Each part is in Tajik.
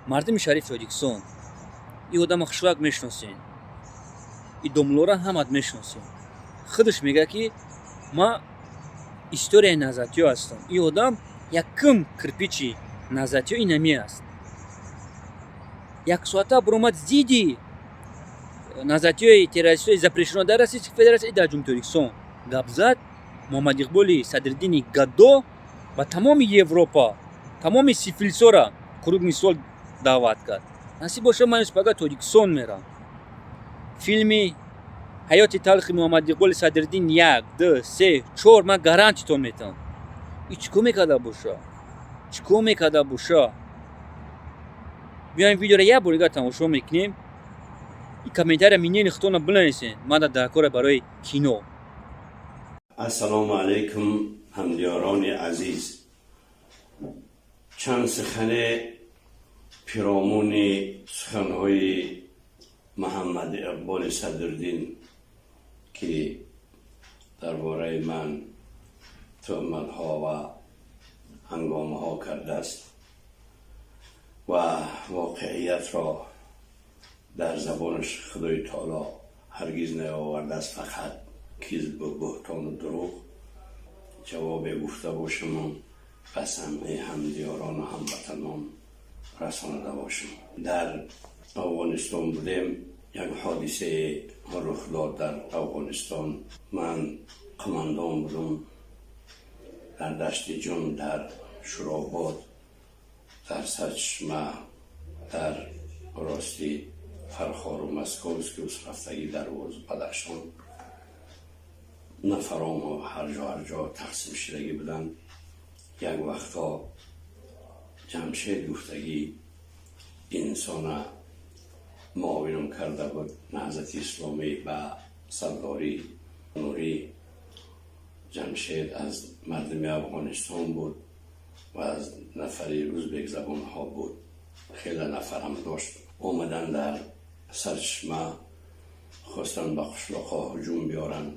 Мардуми шарифи Тоҷикистон, ин одама хушвак мешиносен, и домлора ҳамат мешиносем. Худаш мегӯяд, ки ма историяи наҳзатиё ҳастам. Ин одам якум кирпичи наҳзатиё инами аст. Як соата биромад, зидди наҳзатиёи террористҳои запрещено дар Российской Федерация и дар Ҷумҳури Тоҷикистон гап зад. Муҳаммад Иқболи Садриддини гадо ба тамоми Европа, тамоми сифилсора круглый стол даъват кард. Насиб боша, ман пага Тоҷикистон мерам. Филми «Ҳаёти талхи Муҳаммад Иқболи Садриддин» як, ду, се, чор, ман гарантитон метавам. И чӣ кор мекарда боша, чӣ кор мекарда боша? Биёем, видеоро як бор дигар тамошо мекунем и комментария мнение худтонро бинависен. Ман дар кора барои кино. Ассалому алайкум, ҳамдиёрони азиз. Чанд сухане пиромуни суханҳои Муҳаммад Иқболи Садриддин, ки дар бораи ман туҳматҳо ва ҳангомаҳо кардааст ва воқеиятро дар забонаш Худои таоло ҳаргиз наовардааст, фақат кизбу буҳтону дурӯғ, ҷавобе гуфта бошаму ба самъи ҳамдиёрону ҳамватанон расонида бошам. Дар Афғонистон будем, як ҳодисае рух дод дар Афғонистон. Ман қумандон будум дар Дашти Ҷум, дар Шуробод, дар Сарчашма, дар рости Фархору Московский рафтагӣ, Дарвоз, Бадахшон. Нафаромо ҳар ҷо, ҳар ҷо тақсим шудагӣ буданд. Як вақтҳо Ҷамшед гуфтагӣ инсона муовинам карда буд Наҳзати Исломӣ ба сардорӣ. Нурӣ Ҷамшед аз мардуми Афғонистон буд ва аз нафари узбекзабонҳо буд. Хеле нафарам дошт. Омадан, дар Сарчашма хостанд ба қишлоқҳо ҳуҷум биёранд.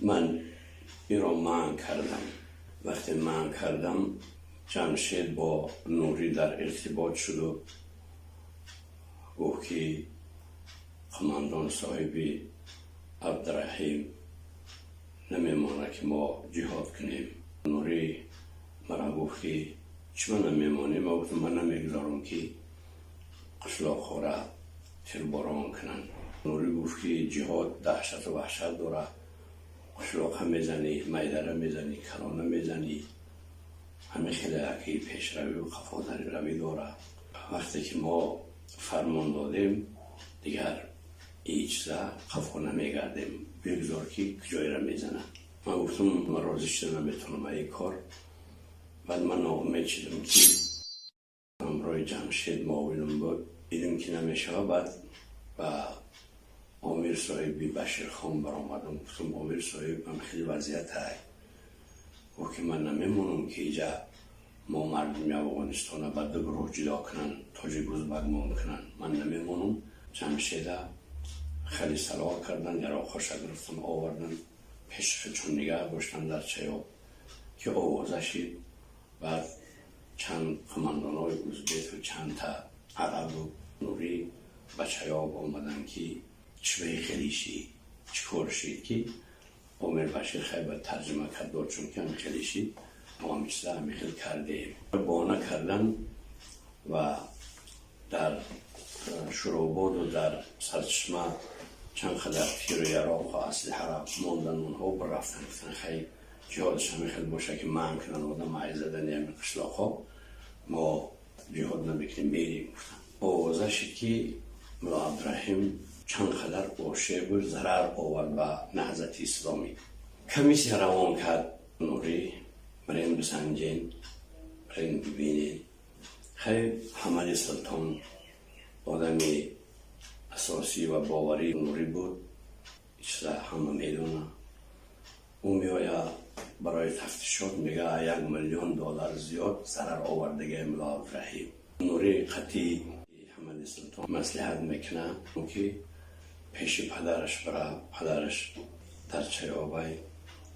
Ман инро манъ кардам. Вақте манъ кардам, Ҷамшед бо Нурӣ дар иртибот шуду гуфт, ки қумандон соҳиби Абдураҳим намемонад, ки мо ҷиҳод кунем. Нурӣ мара гуфт, ки чима намемонем? Ма гуфтам, ман намегузорам, ки қишлоқҳоро тирборон кунанд. Нурӣ гуфт, ки ҷиҳод даҳшату ваҳшат дорад, қишлоқа мезанӣ, майдара мезанӣ, калона мезанӣ, ҳамин хеле яки пешравию қафодаравӣ дорад. Вақте ки мо фармон додем, дигар ҳеҷ чиза қафо намегардем, бигзор, ки куҷоеро мезанад. Ман гуфтам, ман розӣ шуда наметавонам ба ин кор. Баъд ман ноумед шудам, ки ҳамроҳи Ҷамшед муовинам буд, дидем, ки намешавад. Баъд ба омир соҳиби Баширхон баромадам, гуфтам: «Омир соҳиб, ман хеле вазъият ҳай». Гуфт, ки ман намемонам, ки иҷа мо мардуми Афғонистона ба ду гурӯҳ ҷудо кунанд, тоҷик узбакмон кунанд, ман намемонам. Ҷамшеда хеле салоҳ кардан, яроқҳоша гирифтан, овардан, пеши худшон нигаҳ доштан дар Чаёб, ки овоза шид. Баъд чанд қумандонҳои узбеку чандта арабу Нурӣ ба Чаёб омаданд, ки чӣ хеле шид, чӣ кор шид, ки Омир Башир хай ба тарҷума кард дод, чунки ҳам хеле шид, мо ҳам чиза ҳами хел кардем. Бона кардан ва дар Шурободу дар Сарчашма чанд қадар тиру яроқ ва аслиҳара мондан, онҳо бирафтан. Гуфтан, хай, ҷиҳодаш ҳами хел боша, ки манъ кунанд одам ай задани ҳами қишлоқҳо, мо ҷиҳод намекунем, мерем, гуфтан. Овоза шид, ки Мулло Абдураҳим чанд қадар ошебу зарар овард ба Наҳзати Исломӣ. Комиссия равон кард Нурӣ: бирен, бисанҷен, бирен, бибинен. Хай, Ҳамади Султон одами асосӣ ва боварии Нурӣ буд, чиза ҳама медонад. Ӯ меояд барои тафтишот, мега, 1 миллион доллар зиёд зарар овардагиа Мулло Абдураҳим. Нурӣ қатъи Ҳамади Султон маслиҳат мекунад, ки пеши падараш бара. Падараш дар Чаёбай.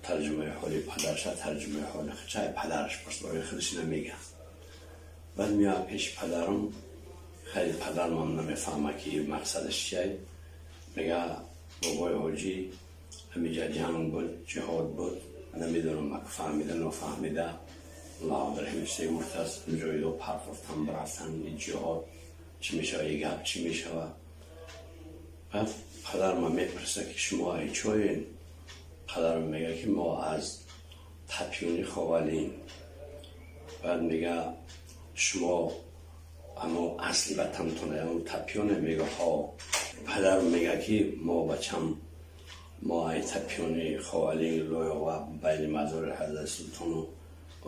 Тарҷумаи ҳоли падараша, тарҷумаи ҳоли чай падараш пурс, барои худаш намегӯяд. Баъд меояд пеши падарам. Хеле падарам намефаҳма ки мақсадаш чиай. Мега, бобои ҳоҷӣ, ҳамиҷа ҷанг буд, ҷиҳод буд, намедонам, фаҳмида нофаҳмида Мулла Абдураҳим се гуфтааст, ҷойдо партофтан рафтан, ҷиҳод чӣ мешава, и гап чӣ мешава? Баъд падарма мепурса, ки шумо ай чоен? Падарам мега, ки мо аз Тапёни Ховалин. Баъд мега, шумо амо асли ватантон ам Тапёне? Мега, ҳо. Падарам мега, ки мо, бачам, мо ай Тапёни Ховалин, Лоёва, байни мазори Ҳазрати Султону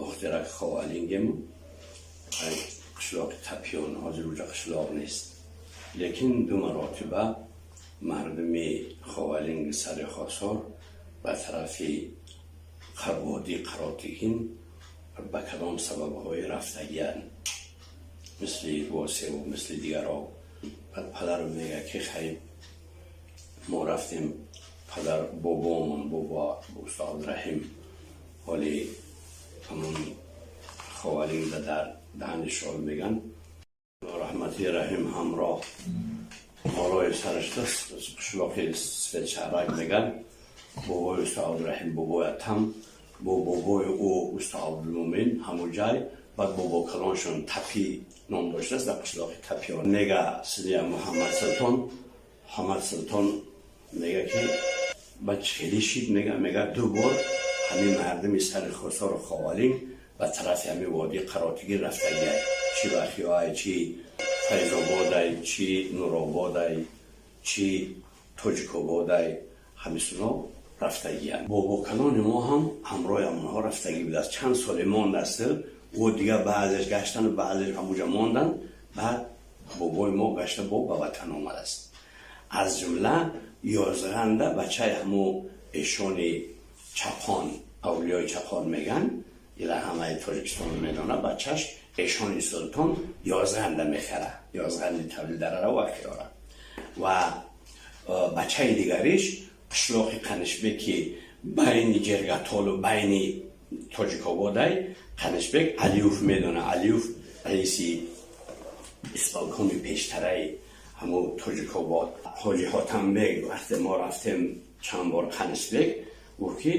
Охтирак Ховалингем, ай қишлоқи Тапён. Ҳозир уҷа қишлоқ нест, лекин ду маротиба мардуми Ховалинг, Сари Хосор ба тарафи водии Қаротигин ба кадом сабабҳои рафтагиянд, мисли Восеву мисли дигарҳо. Баъд падарам мега, ки хай, мо рафтем. Падар бобомон, бобо уста Абдураҳим, ҳоли ҳамон Ховалингда дар даҳани шол меган, раҳмати Раҳим ҳамроҳ болои сараш қишлоқи Светшаҳрак меган. Бобои уста Абдураҳим, бобои атам, бо бобои ӯ уста Абдулмумин ҳамун ҷай. Баъд бобо калоншон Тапи ном доштааст, дар қишлоқи Тапиён. Мега, сидия Муҳаммад Султон, Муҳаммад Султон мега, ки ба хеле шид. Мега, ду бор ҳамин мардуми Сари Хосору Ховалин ба тарафи ҳамин водии Қаротигӣ рафтагиай, чӣ Вахиёай, чӣ Файзободай, чӣ Нурободай, чӣ Тоҷикободай, ҳамисуно рафтагиянд. Бобокалони мо ҳам ҳамроҳи онҳо рафтагӣ будааст. Чанд соле мондааст ӯ, дигар баъзеш гаштану баъзеш ҳамуҷа монданд. Баъд бобои мо гашта бо ба ватан омадааст. Аз ҷумла Ёзғанда бачаи ҳаму эшони Чапон, авлиёи Чапон меган, ила ҳамаи Тоҷикистон медона, бачаш эшони Султон Ёзғанда мехара, Ёзғанди Тавлидарара вақиёра. Ва бачаи дигариш қишлоқи Қанишбек, ки байни Ҷергатолу байни Тоҷикободай, Қанишбек Алиюв медона. Алиюв раиси исполкоми пештараи ҳаму Тоҷикобод, ҳоҷи Ҳотамбек. Вақте мо рафтем чанд бор Қанишбек, гуфт, ки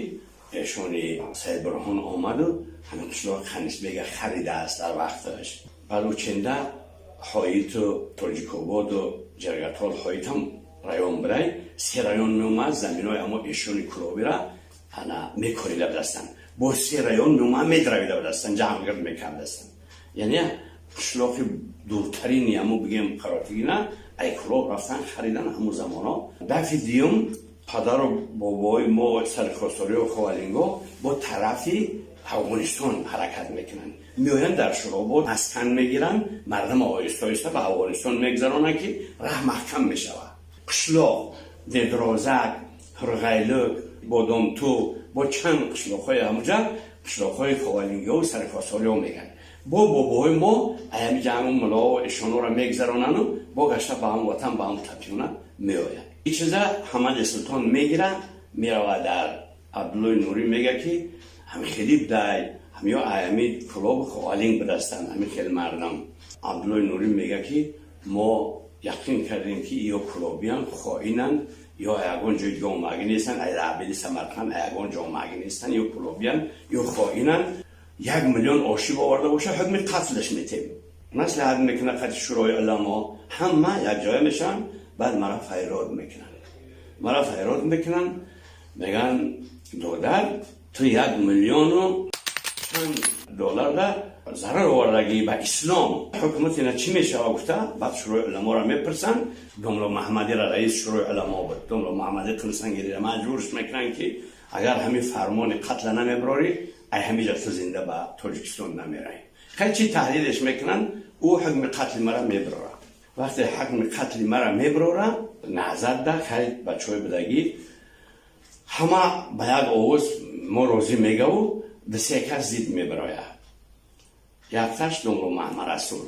эшони Саидбурҳон омаду ҳамин қишлоқи Қанишбека харидааст дар вақташ. Баъд ученда Ҳоиту Тоҷикободу Ҷергатол, Ҳоитам район будай, се район меомад, заминои амо эшони Кулобира ана мекорида будастанд. Бо се район меомад, медравида будастанд, ҷамъгирд мекардастанд. Яъне қишлоқи дуртарини ҳаму бигем Қаротигина ай Кулоб рафтан, харидан ҳаму замоно. Дафи дуюм падару бобои мо, Сарихосориё, Ховалинго, бо тарафи Афғонистон ҳаракат мекунанд, меоянд, дар Шуробод маскан мегиранд. Мардам оҳиста оҳиста ба Афғонистон мегзаронанд, ки раҳ маҳкам мешавад. Қишлоқ Дедрозак, Ҳурғайлук, Бодомту, бо чанд қишлоқҳои ҳамуҷа, қишлоқҳои ховалингиҳо, сарихосориҳо мегӯянд. Бо бобоҳои мо аями ҷамъ муллоҳо эшонҳоро мегзаронану бо гашта ба ҳам ватан, ба ҳам Тапиёна меояд. Ин чиза Ҳамади Султон мегира, мерава, дар Абдуллои Нурӣ мега, ки ҳами хели будай, ҳамиё аями Кулоби Ховалинг будастанд, ҳами хел мардам. Абдуллои Нурӣ мега, ки мо яқин кардем, ки ё кулобиян, хоинанд, ё ягон ҷои дига омагӣ нестанд, ай абеди Самарқанд ягон ҷо омагӣ нестанд, ё кулобиян, ё хоинанд. 1 миллион ошиб оварда боша, ҳукми қатлаш метем. Маслиҳат мекунад қати Шӯрои уламо, ҳама якҷоя мешаванд. Баъд мара файрод мекунанд, мара файрод мекунанд, мегӯянд: додар, ту 1 миллиону чанд долларда зарар овардагӣ ба ислом, ҳукумат ина чӣ мешава гуфта. Баъд Шӯрои уламоро мепурсанд. Домло Маҳмадира, раис Шӯрои уламо буд, домло Маҳмади Қилсангириро маҷбурш мекунанд, ки агар ҳамин фармони қатла намебарорӣ, ай ҳамиҷа ту зинда ба Тоҷикистон намеравӣ. Хай, чӣ таҳдидеш мекунанд, ӯ ҳукми қатли мара мебарорад. Вақте ҳукми қатли мара мебарора, назарда хай бачаҳои будагӣ ҳама ба як овоз мо розӣ мегаву, ду-се кас зид мебарояд. Якташ домло Маҳмарасул,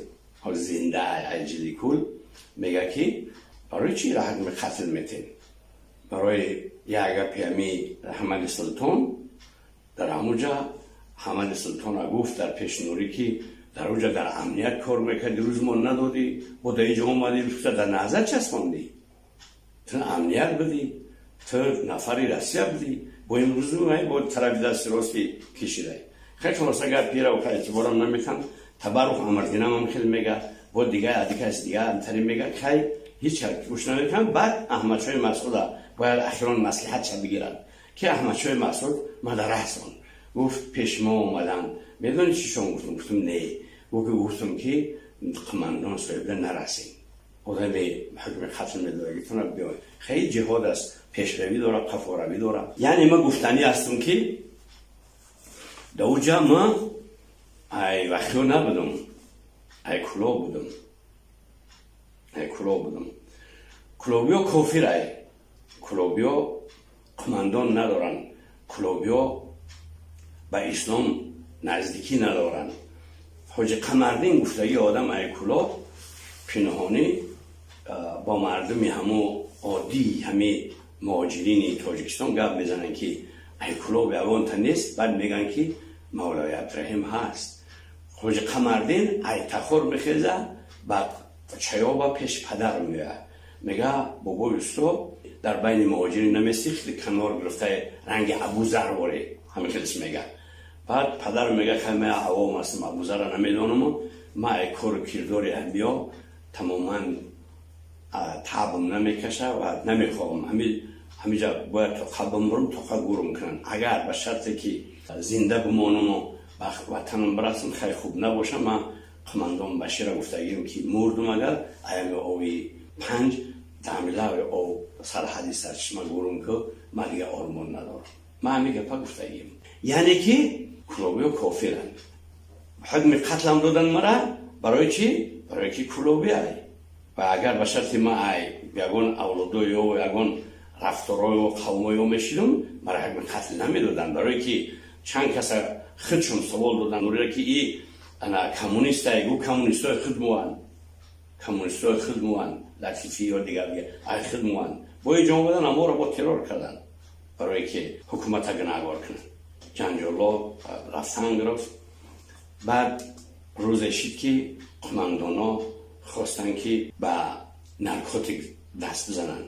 зинда, айҷиликул, мега, ки барои чи ҳукми қатл метем? Барои як гапи ҳами Ҳамади Султон. Дар ҳамуҷа Ҳамади Султона гуфт дар пеши Нурӣ, ки Дар онҷа дар амният кор мекарди, рӯз мо надодӣ, бо дар инҷо омадӣ, дар Наҳзат часпондӣ. Ту амният будӣ, ту нафари Россия будӣ, бо имрӯз бо тарафи дасти рости кишидай. Хеле хулоса гап пира эътиборам наметан. Табаррух Амрдинам ҳам хеле мега, бо дига адикас дига антари мега, хай ҳеҷ гӯш намекунам. Баъд Аҳмадшоҳи Масъуда бояд ахирон маслиҳатша бигирад, ки Аҳмадшоҳи Масъуд ма дар раҳсон гуфт, пеш мо омаданд, медонӣ чӣ шон гуфтум? Гуфтум, не. Гуфт, гуфтум ки қумандон соҳибда нарасем, одами ҳукми қатл медодагитона биёй. Хеле ҷиҳод аст, пешравӣ дорад, қафоравӣ дорад. Яъне ма гуфтанӣ ҳастам, ки дар уҷа ма ай вахиё набудам, ай Кулоб будам, ай Кулоб будам. Кулобиё кофирай, кулобиё қумандон надоранд, кулобиё ба ислом наздикӣ надоранд. Ҳоҷи Қамардин гуфтагӣ одам ай Кулоб пинҳонӣ бо мардуми ҳамо оддӣ, ҳами муҳоҷирини Тоҷикистон гап мезананд, ки ай Кулоб ягонта нест. Баъд мегӯянд, ки Мавлои Абдураҳим ҳаст. Ҳоҷи Қамардин ай Тахор мехеза, ба чаёба пеши падар меояд, мега: «Бобои усто, дар байни муҳоҷирин намести, хеле канор гирифтаи, ранги Абузар воре ҳамин хелис», мега. Баъд падар мега: «Хай, ма авом ҳастам, Абузарра намедонаму ма ай кору кирдори ҳамиё тамоман таъбам намекаша ва намехоҳам. Ҳамиҷа бояд тоқа бимурам, тоқа гурм кунанд. Агар ба шарте ки зинда бимонаму ба ватанам бирасам, хеле хуб набошам, ман қумандон Башира гуфтагием, ки мурдум агар, аями ови Панҷ дамилави ов сарҳади сарчашма гурм ку, ман дига ормон надорам». Ман ҳами гапа гуфтагием. Яъне ки кулобиё кофиранд. Ҳукми қатлам додан мара. Барои чӣ? Барои ки кулоби ай. Ва агар ба шарти ма ай ягон авлодоё, ягон рафторою қавмоё мешидум, мара ҳукми қатл намедоданд. Барое ки чанд каса худшон савол додан, ки и ана коммунистай, гу коммунистои худ муанд, коммунистои худ муанд, Латифӣ ё дигар дигар ай худ муанд. Бо иҷо омадан, аморо бо террор карданд, барое ки ҳукумата гунаҳгор кунанд. Ҷанҷоло рафтан гирифт. Баъд рӯзе шид, ки қумандоно хостанд, ки ба наркотик даст бизананд,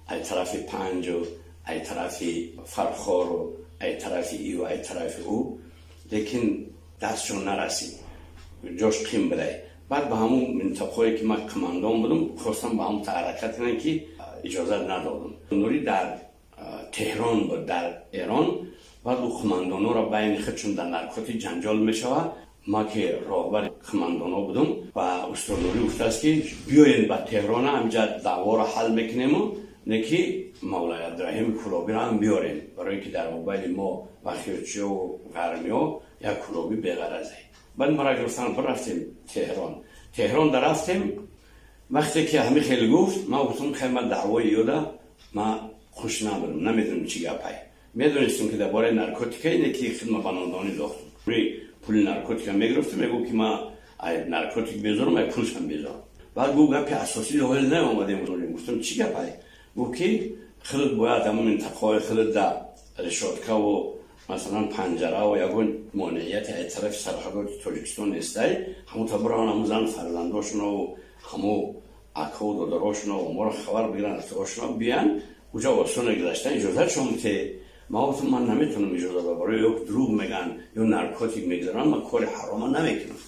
ай тарафи Панҷу ай тарафи Фархору ай тарафи ию ай тарафи ӯ, лекин дастшон нарасид, ҷош қим будай. Баъд ба ҳамун минтақое ки ман қумандон будам, хостам ба ҳамун ҳаракат кунам, ки иҷозат надодам. Нурӣ дар Теҳрон буд, дар Эрон. Баъд ӯ қумандонҳоро байни худшон дар наркотик ҷанҷол мешавад. Ма ки роҳбари қумандонҳо будам, ва устод Нурӣ гуфтааст, ки биёен ба Теҳрона, ҳамҷа даъворо ҳал мекунему, не ки Мавлои Абдураҳими Кулобиро ҳам биёрем, барое ки дар мобайни мо вахиёчиёву ғармиё як кулобӣ беғаразе. Баъд мара гирифтан, рафтем Теҳрон. Теҳрон да рафтем, вақте ки ҳами хел гуфт, ман гуфтам: «Хай, ман даъвои ёда ма хуш набудам, намедонам чӣ гапай. Медонистам, ки дар бораи наркотика ине, ки хидма ба нодонӣ дохтам. Пули наркотика мегирифтам, мегуфт, ки ма ай наркотик безорам, ай пулшам безорам». Баъд гуфт: «Гапи асосӣ ҳол наомадем». Гуфтам: «Чӣ гапай?» Гуфт, ки худат бояд ҳамун минтақаҳои худат да решоткаву, масалан, панҷараву ягон монеияти ай тарафи сарҳадоти Тоҷикистон нестай, ҳамун та бирон, ҳамун зан фарзандошунаву ҳамун акаву додарошунаву моро хабар бигиранд, рафиқошуна биян, уҷа осона гузаштан иҷозатшон те». Ма гуфтам: «Ман наметавонам иҷоза дод, барои ё дурӯғ мегӯянд, ё наркотик мегузаранд, ман кори ҳарома намекунам,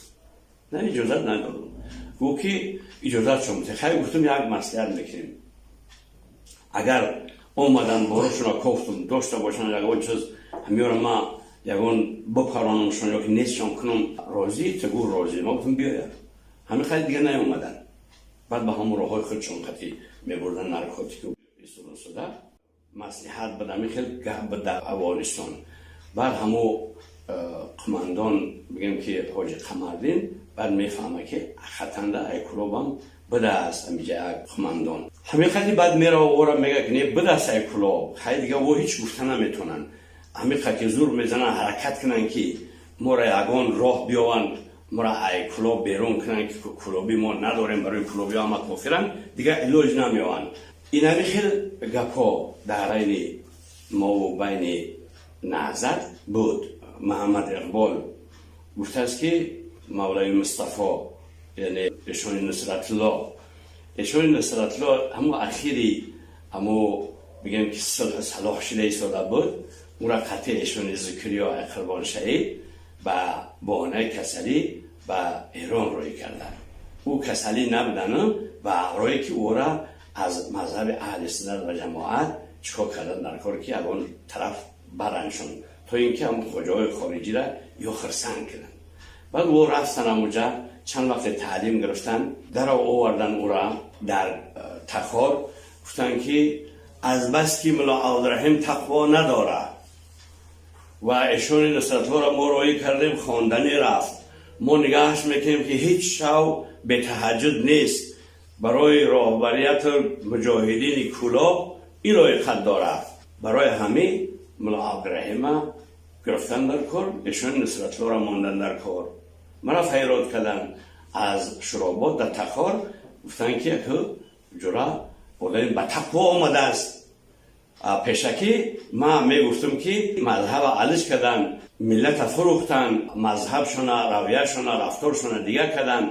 на иҷозат надодам». Гуфт, ки иҷозатшон те. Хай, гуфтам, як маслиҳат мекунем: агар омадан, борошуна кофтум дошта бошанд, ягон чиз ҳамёра ма ягон бипаронамшон ё ки нестшон кунам, розӣ? Та гуфт: «Розӣ». Ма гуфтам: «Биёяд». Ҳамин хай дига наомадан. Баъд ба ҳамон роҳҳои худшон қатӣ мебурдан наркотику истодасуда. Маслиҳат буд, ҳамин хел гап буд дар Афғонистон. Баъд ҳамо қумандон, бигем ки ҳоҷи Қамардин, баъд мефаҳма, ки хатанда ай Кулобам будааст ҳамиҷа як қумандон. Ҳамин қади баъд мерава, ора мега, ки не, будааст ай Кулоб. Хай, дига во ҳеҷ гуфта наметонанд. Ҳамин қад ки зур мезананд, ҳаракат кунанд, ки моро ягон роҳ биёванд, моро ай Кулоб берун кунанд, ки кулобӣ мо надорем, барои кулобиҳо ҳама кофиранд, дига илоҷ намеёванд. Инами хел гапҳо дар байни мову байни Наҳзат буд. Муҳаммад Иқбол гуфтааст, ки Мавлави Мустафо, яъне Эшони Нусратулло. Эшони Нусратулло ҳамо ахири ҳамо бигем ки сулҳу салоҳ шуда истода буд, ӯра қатъи Эшони Зикриё Қурбон шаҳид ба баҳонаи касалӣ ба Эрон рӯй карданд. Ӯ касалӣ набудану ба рое ки ӯра аз мазҳаби аҳли суннат ва ҷамоат чикор кардан дар кор, ки ягон тараф бараншон, то ин ки ҳамон хоҷаҳои хориҷира ё хирсанд кунанд. Баъд ӯ рафтан ҳамуҷа, чанд вақте таълим гирифтан, даро овардан ӯра дар Тахор, гуфтанд ки азбаски Мулло Абдураҳим тақво надорад ва эшони Нусратуллоро мо роҳӣ кардем, хонданӣ рафт, мо нигаҳаш мекунем ки ҳеҷ шав бетаҳаҷҷуд нест, барои роҳбарияту муҷоҳидини Кӯлоб ин лоиқат дорад. Барои ҳамин Мулло Абдураҳима гирифтан дар кор, эшони Нусратуллоро мондан дар кор. Мара файрод кардан аз Шуробод дар Тахор, гуфтанд ки яку ҷура одами ба тақво омадааст. Пешакӣ ман мегуфтам ки мазҳаба алиш кардан, миллата фурӯхтан, мазҳабшона, равияшона, рафторшона дигар кардан.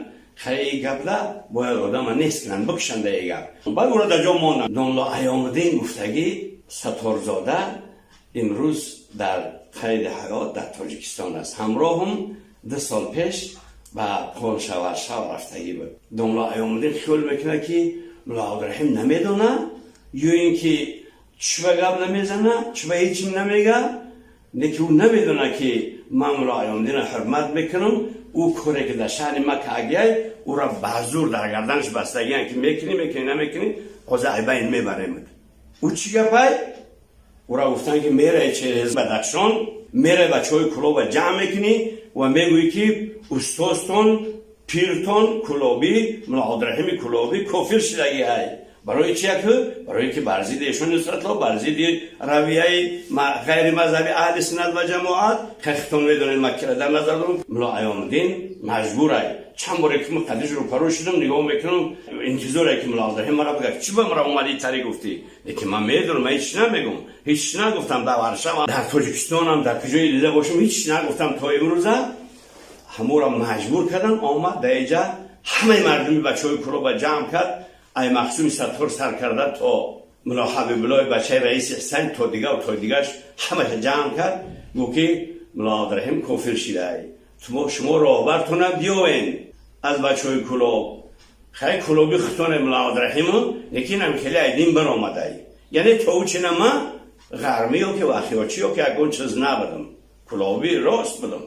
Хай, и гапла бояд одама нест кунанд, бикушанда и гап. Баъд ӯро дар ҷо монданд. Домло Аёмуддин гуфтагӣ Сатторзода имрӯз дар қайди ҳаёт дар Тоҷикистон аст. Ҳамроҳам 2 сол пеш ба Полша, Варшава рафтагӣ буд. Домло Аёмуддин хиёл мекунад ки Мулло Абдураҳим намедона ё ин ки чӣ ба гап намезана, чӣ ба ҳечим намега, леки ӯ намедона ки ман Мулло Аёмуддинро ҳурмат мекунам. Ӯ коре ки дар шаҳри ма кагияй, ӯра ба зур дар гарданаш бастагиян ки мекунӣ, мекунӣ, намекунӣ, ҳозир айбайн мебаремад. Ӯ чӣ гапай? Ӯра гуфтанд ки мерай через Бадахшон, мерай бачаҳои Кӯлоба ҷамъ мекунӣ ва мегӯӣ ки устозтон, пиртон Кӯлобӣ, Мулло Абдураҳими Кӯлобӣ кофир шидагиай. Барои чи яку? Барои ки бар зидди эшон Нусратулло, бар зидди равияи ғайри мазҳаби аҳли суннат ва ҷамоат. Хехтон медонед, ман кира дар назар дорам. Мулло Аёмуддин маҷбурай. Чанд боре ки ман қадиш рӯпарӯ шудам, нигоҳ мекунам, интизоре ки Мулло Абдураҳим мара бигӯяд чӣ ба мара омадӣ тари гуфтӣ, лекин ман медонам, ман ҳеҷ нагӯм, ҳеҷ нагуфтам. Дар Варшава, дар Тоҷикистонам, дар куҷои дида бошам, ҳеҷ нагуфтам то имрӯза. Ҳаморо маҷбур кардан, омад дар иҷа, ҳамаи мардуми бачаҳои Кӯлоба ҷамъ кард, ай Мақсуми Саттор сар карда то Мулло Ҳабибуллои бачаи раиси Ҳусайн, то дигар то дигарш, ҳамаша ҷамъ кард, гуфт ки Мулло Абдураҳим кофир шидай, шумо роҳбартона биёен аз бачаҳои Кӯлоб. Хай, кӯлоби хутоне Мулло Абдураҳиму, лекинам хеле айдин баромадай. Яъне то ӯ чина ма ғармӣ ё ки вахиёчӣ ё ки ягон чиз набудам, кӯлоби рост будам.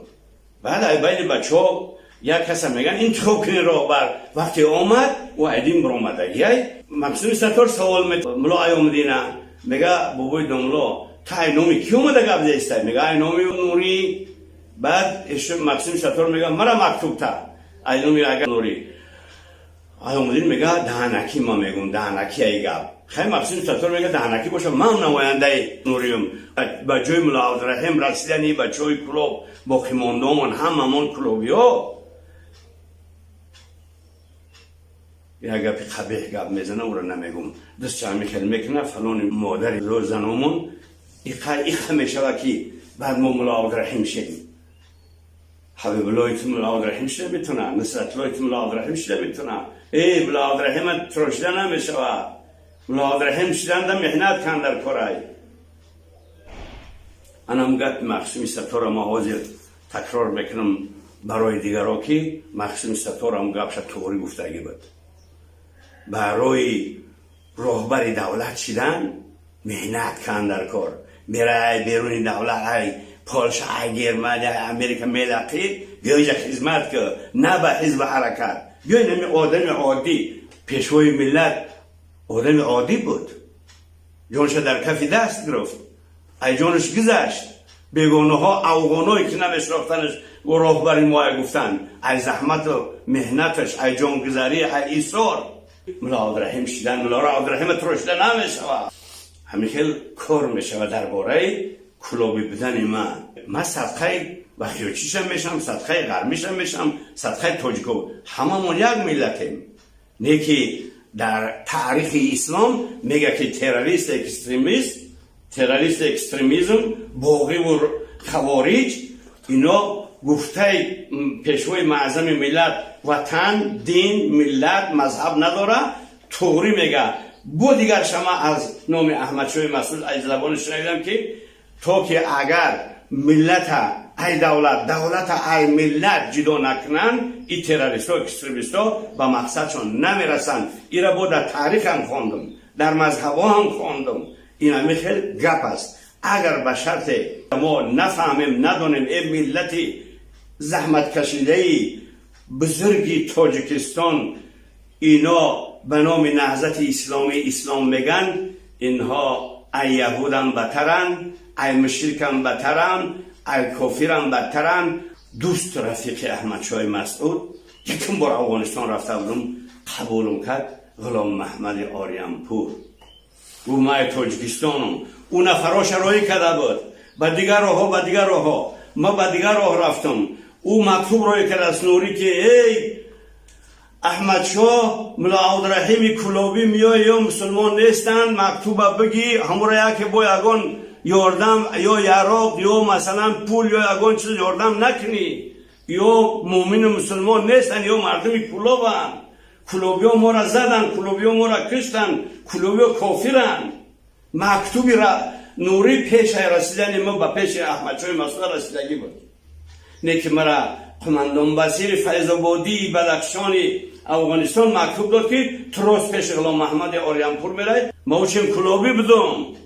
Баъд ай байни бачаҳо як каса меган интихоб кунӣ роҳбар. Вақте омад, ӯ айдин баромадагиай. Мақсуми Саттор савол Мулло Аёмуддина мега: «Бобои домло, та ай номи ки омада гап зестай?» Мега: «Ай номи Нурӣ». Баъд Мақсуми Саттор мега: «Мара мактуб та ай номи ага Нурӣ». Аёмуддин мега: «Даҳанакӣ, ман мегум, даҳанакӣ ай гап». Хай, Мақсуми Саттор мега: «Даҳанакӣ боша, ман намояндаи Нуриюм». Ба ҷои Мулло Абдураҳим расидани бачаҳои Кӯлоб боқимондаомон ҳамамон кӯлобиҳо як гапи қабеҳ гап мезана, ӯро намегум. Дастча хел мекуна фалони модари заномон иқа иқа мешава ки баъд мо Мулло Абдураҳим шем. Ҳабибуллои ту Мулло Абдураҳим шида метуна, Нусратуллои ту Мулло Абдураҳим шида метуна. Э, Мулло Абдураҳима трошида намешава. Мулло Абдураҳим шиданда меҳнат кан дар корай. Анам гапи Мақсуми Саттора ма ҳозир такрор мекунам барои дигаро, ки Мақсуми Сатторам гапша туғрӣ гуфтагӣ буд: барои роҳбари давлат шидан меҳнат кан дар кор. Мерай беруни давлат, ай Полша, ай Германия, ай Америка мелақӣ, биёиҷа хизмат ки, на ба ҳизби ҳаракат. Биёй нами одами оддӣ, пешвои миллат одами оддӣ буд, ҷонша дар кафи даст гирифт, ай ҷонаш гузашт. Бегонаҳо, афғоное ки намешинохтанаш, роҳбари моя гуфтанд, ай заҳмату меҳнаташ, ай ҷонгузарӣ, ай исор. Мулло Абдураҳим шидан, муллоро Абдураҳима трошида намешавад. Ҳамин хел кор мешавад. Дар бораи кӯлобӣ будани ман, ман садқаи вахиёчишам мешавам, садқаи ғармишам мешавам, садқаи тоҷико. Ҳамамон як миллатем. Не ки дар таърихи ислом мега ки террорист, экстремист, террорист, экстремизм, боғиву хавориҷ ино Гуфтаи пешвои муаззами миллат, ватан, дин, миллат, мазҳаб надора, туғрӣ мега. Бо дигар шама аз номи Аҳмадшоҳи Масуд аз забони шунавидам, ки то ки агар миллата ай давлат, давлата ай миллат ҷудо накунанд, и террористҳо, экстремистҳо ба мақсадшон намерасанд. Ира бо дар таърихам хондум, дар мазҳабҳо ҳам хондум. Ин ҳами хел гап аст. Агар ба шарте мо нафаҳмем, надонем, э миллати заҳматкашидаи бузурги Тоҷикистон, ино ба номи Наҳзати Исломӣ, ислом меган, инҳо ай яҳудам бадтаранд, ай мушрикам бадтаранд, ай кофирам бадтаранд. Дӯсту рафиқи Аҳмадшоҳи Масъуд, якум бор Афғонистон рафта будум, қабулум кард Ғулом Маҳмади Ориянпур. Гуфт: «Ман ай Тоҷикистонам». Ӯ нафароша роҳӣ карда буд ба дигар роҳҳо, ба дигар роҳҳо. Ма ба дигар роҳ рафтам. Ӯ мактуб роҳӣ кардааст Нурӣ, ки эй Аҳмадшоҳ, Мулло Абдураҳими Кулобӣ меои ё мусулмон нестанд, мактуба бигӣ, ҳамура яке бо ягон ёрдам ё яроқ ё масалан пул ё ягон чиз ёрдам накунӣ. Ё муъмину мусулмон нестанд, ё мардуми Кулобанд. Кулобиё моро заданд, кулобиё моро киштанд, кулобиё кофиранд. Мактуби Нурӣ пешаи расидани мо ба пеши Аҳмадшоҳи Масуда расидагӣ буд. Не ки мара қумандон Басири Файзободии Бадахшони Афғонистон мактуб дод, ки ту рост пеши Ғулом Маҳмади Ориянпур мерай. Ма учем кулобӣ будум.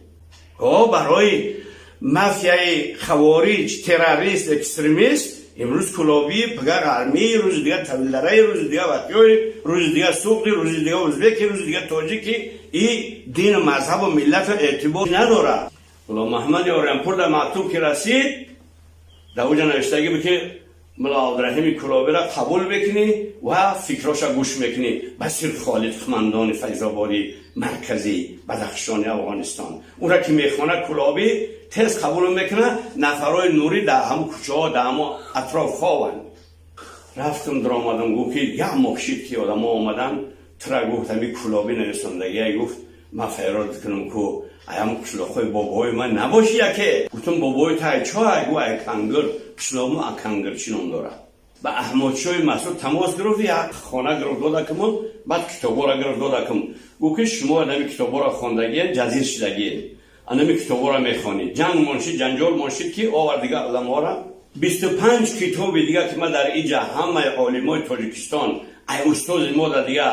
О барои мафияи хавориҷ, террорист, экстремист имрӯз кулобӣ, пага ғармӣ, рӯзи дигар тавилдараи, рӯзи дигар ватиёи, рӯзи дигар суғди, рӯзи дигар узбеки, рӯзи дигар тоҷики, и дину мазҳабу миллату эътибор надорад. Ғулом Маҳмади Ориянпур дар мактуб ки расид, дар уҷа навиштагӣ буд, ки Мулло Абдураҳими Кулобиро қабул мекунӣ ва фикроша гӯш мекунӣ. Басир Холид, қумандони Файзободӣ марказӣ Бадахшони Афғонистон, ура ки мехона, Кулобӣ тез қабул мекунад. Нафарои Нурӣ дар ҳамун кӯчаҳо, дар ҳамун атроф хованд. Рафтум, даромадам, гуфт, ки як моҳ шид, ки одамо омадан тура. Гуфт, ҳами Кулобӣ нависондагия. Гуфт, ман файрод кунам ку аям қишлоқҳои бобои ман набоши яке. Гуфтам: «Бобои та ай чой?» Гу: «Ай Кангир». Қишлоқмо Акангир чӣ ном дорад. Ба Аҳмадшоҳи Масуд тамос гирифт, як хона гирифт додакуму баъд китобҳоро гирифт додакум. Гуфт, ки шумо анами китобҳоро хондагиен, ҷазир шидагиен, анами китобҳоро мехонӣ. Ҷанг моншид, ҷанҷол моншид, ки овар дигар уламоро, 25 китоби дига, ки ман дар иҷа ҳамаи олимои Тоҷикистон, ай устози мо дар дига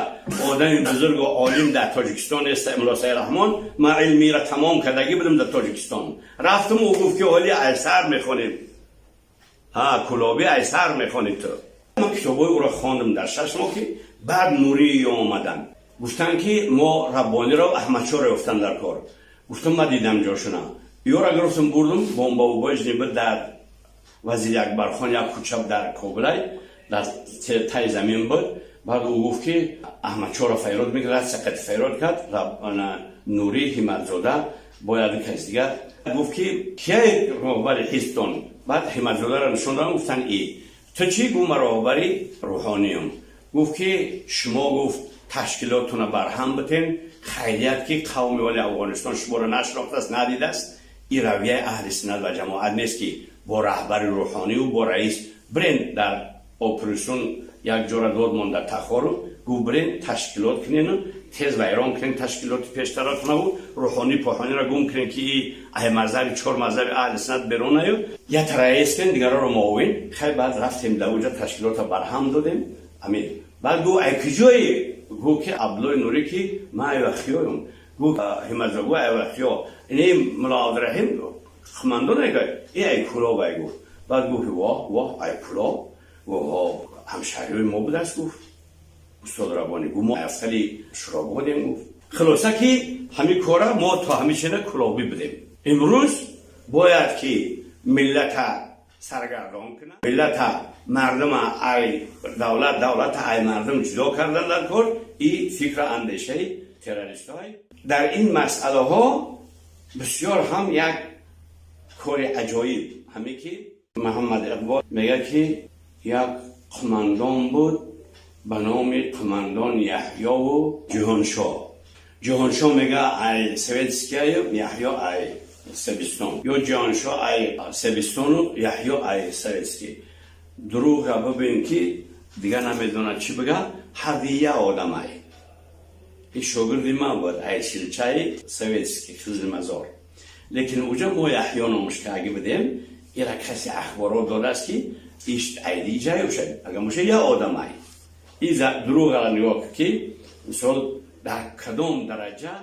одами бузургу олим дар Тоҷикистон нест, Мулло Сайраҳмон, ман илмиро тамом кардагӣ будам дар Тоҷикистон. Рафтам, ӯ гуфт, ки ҳоли айсар мехонем, ҳа, Кулобӣ айсар мехонӣ ту. Ман китобҳои ӯро хондам дар 6 моҳ, ки баъд Нурӣ омаданд, гуфтанд, ки мо Раббониро, Аҳмадшоро ёфтан дар кор. Гуфтам: «Ман дидам ҷошуна». Ёра гирифтам, бурдум бомбаубои ниба дар Вазири Акбархон, як кӯча дар Кобулай, дар таи замин буд. Баъд ӯ гуфт, ки Аҳмадшоро файрод мекард, сақати файрод кард Нурӣ, Ҳиматзода, бояд кас дигар. Гуфт, ки кияй роҳбари ҳизбтон? Баъд Ҳиматзодаро нишон додам, гуфтанд: «И ту чӣ?» Гуфт: «Ман роҳбари рӯҳониям». Гуфт, ки шумо, гуфт, ташкилотона барҳам битен. Хайрият, ки қавми оли Афғонистон шуморо нашинохтааст, надидааст. Ин равияи аҳли суннат ва ҷамоат нест, ки бо раҳбари рӯҳонию бо раис бирен. Дар операсион як ҷора дод монда Тахору. Гуфт: «Бирен, ташкилот кунену тез вайрон кунен ташкилоти пештаратонаву рӯҳонӣ похониро гум кунен, ки и ай мазҳаби чор мазҳаби аҳли суннат беронаю як раис кунен, дигароро муовин». Хай, баъд рафтем, дар уҷа ташкилота барҳам додем. Амин. Баъд гуфт: «Ай куҷои?» Гуфт, ки Абдуллои Нурӣ, ки ман айвахиёюм. Гуфт Ҳиматзо, гуфт: «Айвахиё ини Мулло Абдураҳим хумандон ай и ай Кулоб ай», гуфт. Баъд гуфт: «Воҳ, воҳ, ай Кулоб». Гуфт: «Ҳамшаҳриёи мо будааст», гуфт устод Рабонӣ. Гуфт: «Мо афсари Шурободем», гуфт. Хулоса, ки ҳамин кора мо то ҳамишана кулобӣ будем. Имрӯз бояд ки миллата саргардон кунад, миллата, мардума ай давлат, давлата ай мардум ҷудо кардан дар кор. И фикру андешаи террористҳои дар ин масъалаҳо бисёр ҳам як кори аҷоиб. Ҳаме ки Муҳаммад Иқбол мегӯяд, ки як қумандон буд ба номи қумандон Яҳёву Ҷиҳоншоҳ. Ҷиҳоншоҳ мега ай советскияю, Яҳё ай Себистон, ё Ҷиҳоншоҳ ай Себистону Яҳё ай советский. Дурӯға бибин, ки дигар намедонад чӣ бига. Ҳадия одамай, и шогирди ман буд, айсилчаи советский Қизилмазор. Лекин уҷа мо Яҳё номуш каги будем. Ира касе ахборот додааст, ки иш айди ҷай уша, агар муша я одамай. И дурӯғара нигоҳ, ки мисол дар кадом дараҷа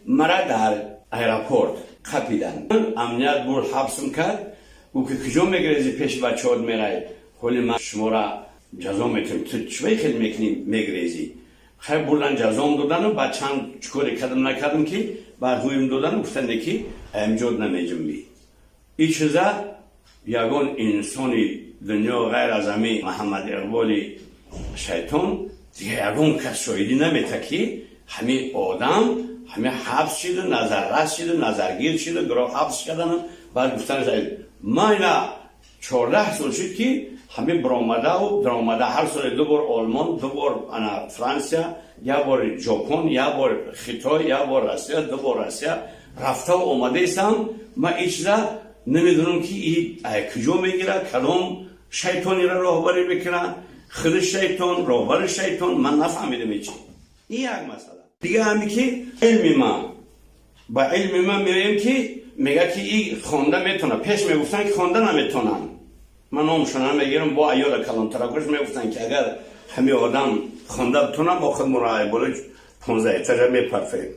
мара дар аэропорт қапидан, амният бурд, ҳабсм кард. Гуфт, ки куҷо мегрези, пеши бачаҳот мерай, ҳоли ман шумора ҷазо метавем, ту чӣ хел мекунӣ, мегрезӣ? Хай, бурдан, ҷазом додану баъд чанд чикоре кардам, накардам, ки баъд ҳуюм додану гуфтанде, ки аямҷод намеҷунбӣ. И чиза ягон инсони дунё ғайр аз ами Маҳаммад Иқболи шайтон дига ягон кас шоҳидӣ намета, ки ҳамин одам ҳамин ҳабс шиду, назаррас шиду, назаргир шиду, гироҳ ҳабс кардану баъд гуфтан. Ман ина 14 сол шуд, ки ҳамин биромадаву даромада, ҳар соли ду бор Олмон, ду бор ана Франсия, як бор Ҷопон, як бор Хитой, як бор Россия, ду бор Россия рафтаву омадаистам. Ман ин чиза намедонам, ки и куҷо мегирад, кадом шайтонеро роҳбарӣ мекунад. Худи шайтон, роҳбари шайтон, ман нафаҳмидам ҳечи. Ин як масъала. Дига ҳаме, ки илми ман, ба илми ман меоем, ки мега, ки и хонда метавонад. Пеш мегуфтанд, ки хонда наметавонанд. Ман номшона намегирам, бо аёла калонтаракош мегуфтанд, ки агар ҳами одам хонда битонад, мо худмонро болои 15 этажа мепарфем.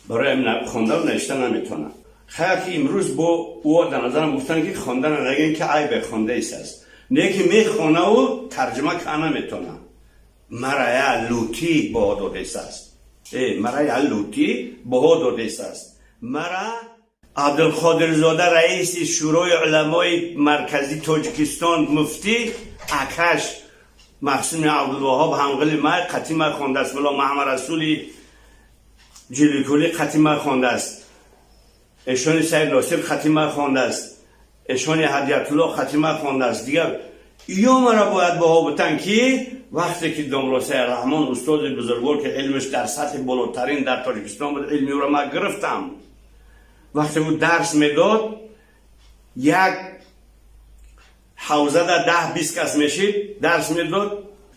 Барои ҳамин хонда навишта наметавонад. Хайр, ки имрӯз бо ӯ дар назарам гуфтанд, ки хонда нагӯем, ки айбе, хондаист аст. Не, ки мехонаву тарҷума карда наметавонад. Мара я лутӣ баҳо додааст аст. Мара я лутӣ баҳо додааст аст. Мара Абдулқодирзода, раиси Шӯрои уламои марказии Тоҷикистон, муфтӣ, акаш Маҳсуми Абдулваҳоб ҳамғили май қатӣ май хондааст, мулло Маҳамад Расули Ҷиликулӣ қатӣ май хондааст, эшони Саид Носир қатӣ май хондааст, эшони Ҳадиятулло қатӣ май хондааст. Дигар ё мара бояд баҳо бутан, ки вақте ки домло Сайраҳмон, устоди бузургвор, ки илмиш дар сатҳи болотарин дар Тоҷикистон буд, илми ӯро ман гирифтам, вақте ӯ дарс медод, як ҳавзада 10-20 кас мешид, дарс медод,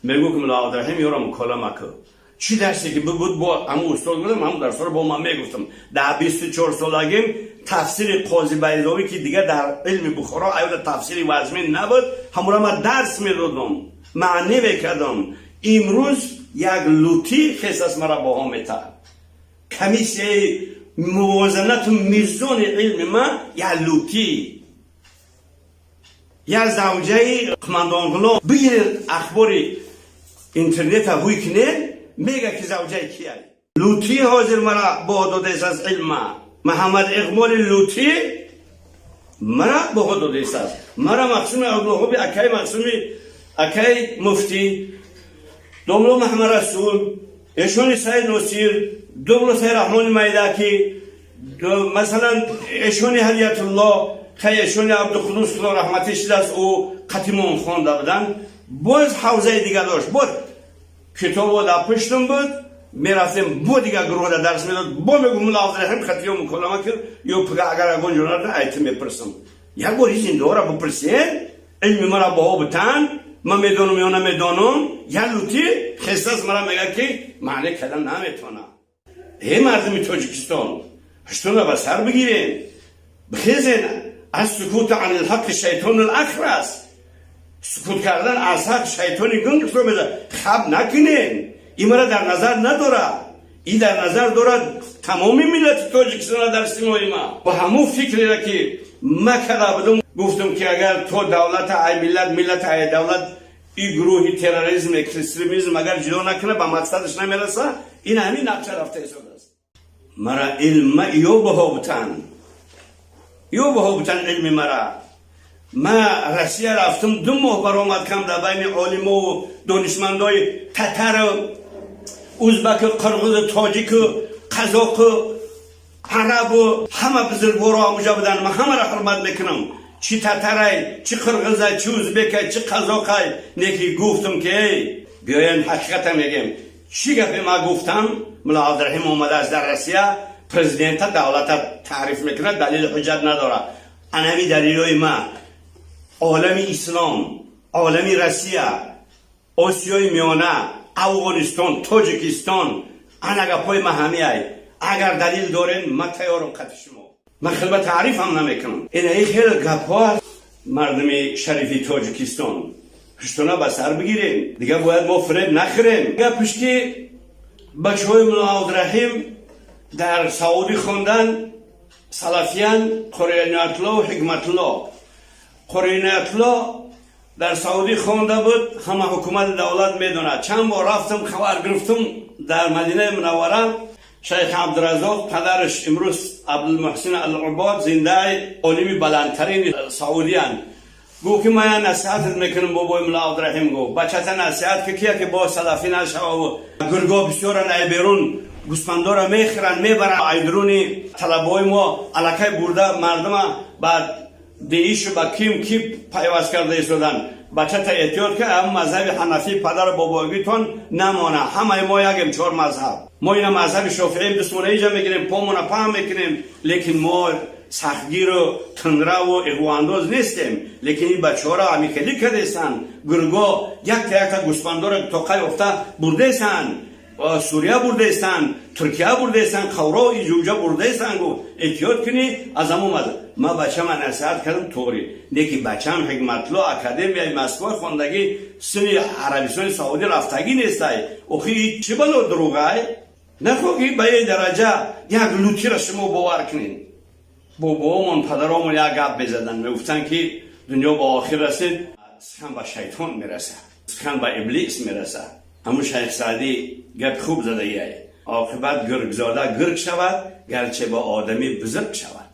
мегӯ, ки мулло Абдураҳим, ёро муколама кун. Чӣ дарсе ки буд, бо ҳамун устод будам, ҳамун дарсҳоро бо ман мегуфтам. Дар 24 солагим тафсири Қози Байзовӣ, ки дигар дар илми Бухоро аюда тафсири вазмин набуд, ҳамура ман дарс медодам, маънӣ мекардам. Имрӯз як лутӣ хес аст, мара баҳо метаҳад. Комиссияи мувозанату мизони илми ман як лутӣ, як завҷаи қумандонғулом. Бигиред, ахбори интернета ҳуй кунед, мега, ки завҷаи кияй. Лутӣ ҳозир мара баҳо додааст аз илма. Маҳаммад Иқболи лутӣ мара баҳо додааст. Мара Мақсуми Абдулваҳоби акаи Мақсуми, акаи муфтӣ, домло Маҳамад Расул, эшони Саид Носир, домло Саид Раҳмони Майдакӣ, масалан, эшони Ҳадиятулло, хай, эшони Абдуқудус, худо раҳматӣ шидааст, ӯ қатимон хонда буданд. Боз ҳавзаи дига дошт, боз китобо дар пуштум буд, мерафтем, бо дигар гурӯҳда дарс медод, бо мегу: «Мулло Абдураҳим, хатиё муколама кир ё пага, агар ягон ҷо нарда, айти мепурсам». Як бор зиндаҳоро бипурсен, илми мара баҳо бутан, ман медонам ё намедонам. Як лутӣ хестас, мара мега, ки маъне кардан наметавонам. Э, мардуми Тоҷикистон, ҳуштона ба сар бигирен, бихезен. السكوت عن الحق شیطان الاخرس. Сукут кардан аз ҳақ шайтони гунг меза. Хаб накунен, ин мара дар назар надорад, и дар назар дорад тамоми миллати Тоҷикистона дар симои ма. Ба ҳамун фикреро, ки ма карда будам, гуфтам, ки агар то давлата ай миллат, миллата ай давлат, и гурӯҳи терроризм, экстремизм агар ҷудо накунад, ба мақсадаш намераса. Ин ҳамин нақша рафта истодааст. Мара илма ё баҳо бутан, ё баҳо бутан илми мара. Ма Россия рафтам, 2 моҳ баромад кам дар байни олимову донишмандои татару узбаку, қирғизу, тоҷику, қазоқу, арабу, ҳама бузургворо ҳамуҷа буданд. Ман ҳамаро ҳурмат мекунам, чӣ татарай, чӣ қирғизай, чӣ узбекай, чӣ қазоқай. Неки гуфтам, ки эй, биёен, ҳақиқата мегем. Чӣ гапе ма гуфтам? Мулло Абдураҳим омадааст дар Россия, президента давлата таъриф мекунад, далели ҳуҷҷат надорад. Анами далилои ма олами ислом. Олами Россия, Осиёи Миёна, Афғонистон, Тоҷикистон, ана гапҳои ма ҳамиай. Агар далил дорен, ма тайёрам қати шумо. Ман хелба таърифам намекунам. Инаи хел гапҳо аст. Мардуми шарифи Тоҷикистон, ҳуштона ба сар бигирем, дигар бояд мо фиреб нахӯрем. Гапш ки бачаҳои Мулло Абдураҳим дар Саудӣ хондан, салафиян, Қорииноятулло, Ҳикматулло. Қорииноятулло дар Саудӣ хонда буд, ҳама ҳукумати давлат медонад. Чанд бор рафтам, хабар гирифтам дар Мадинаи Мунаввара. Шайх Абдуразоқ, падараш имрӯз Абдулмуҳсин Алубод зиндаи, олими баландтарини саудиян. Гуфт ки ман я насиҳатат мекунам, бобои Мулло Абдураҳим гуфт, бачата насиҳат ки кия ки бо салафӣ нашававу гурго бисёра найберун гӯспандора мехӯранд, мебаранд. Айдруни талабаҳои мо аллакай бурда мардума ба деишу ба ким ки пайваст карда истоданд. Бачата эҳтиёт ки ҳам мазҳаби ҳанафии падару бобоигитон намона. Ҳамаи мо ягем, чор мазҳаб. Мо ина мазҳаби шофиӣ дустмона иҷа мегирем, помона паҳм мекунем, лекин мо сахтгиру тundраву иғвоандоз нестем. Лекин ин бачаҳоро ҳамихелӣ кардестанд. Гурго якта якта гӯспандора тоқа ёфта бурдестанд, Сурия бурдестанд, Туркия бурдестанд, қавро иҷуҷа бурдестанд. Гуфт, эҳтиёт кунӣ аз ҳамон мазҳаб. Ма бачама насиҳат кардам, тоғри лекин бачам Ҳикматло академияи Москва хондагӣ, сини Арабистони Саудӣ рафтагӣ нестай. Охи, чӣ бало дурӯғай? Нахо ки ба е дараҷа як лутира шумо бовар кунед. Бобоомон, падаромон як гап мезаданд, мегуфтанд ки дунё ба охир расид, сухан ба шайтон мерасад, сухан ба иблис мерасад. Ҳамун Шайх Саъдӣ гапи хуб задагиай: оқибат гургзода гург шавад, гарче ба одамӣ бузург шавад.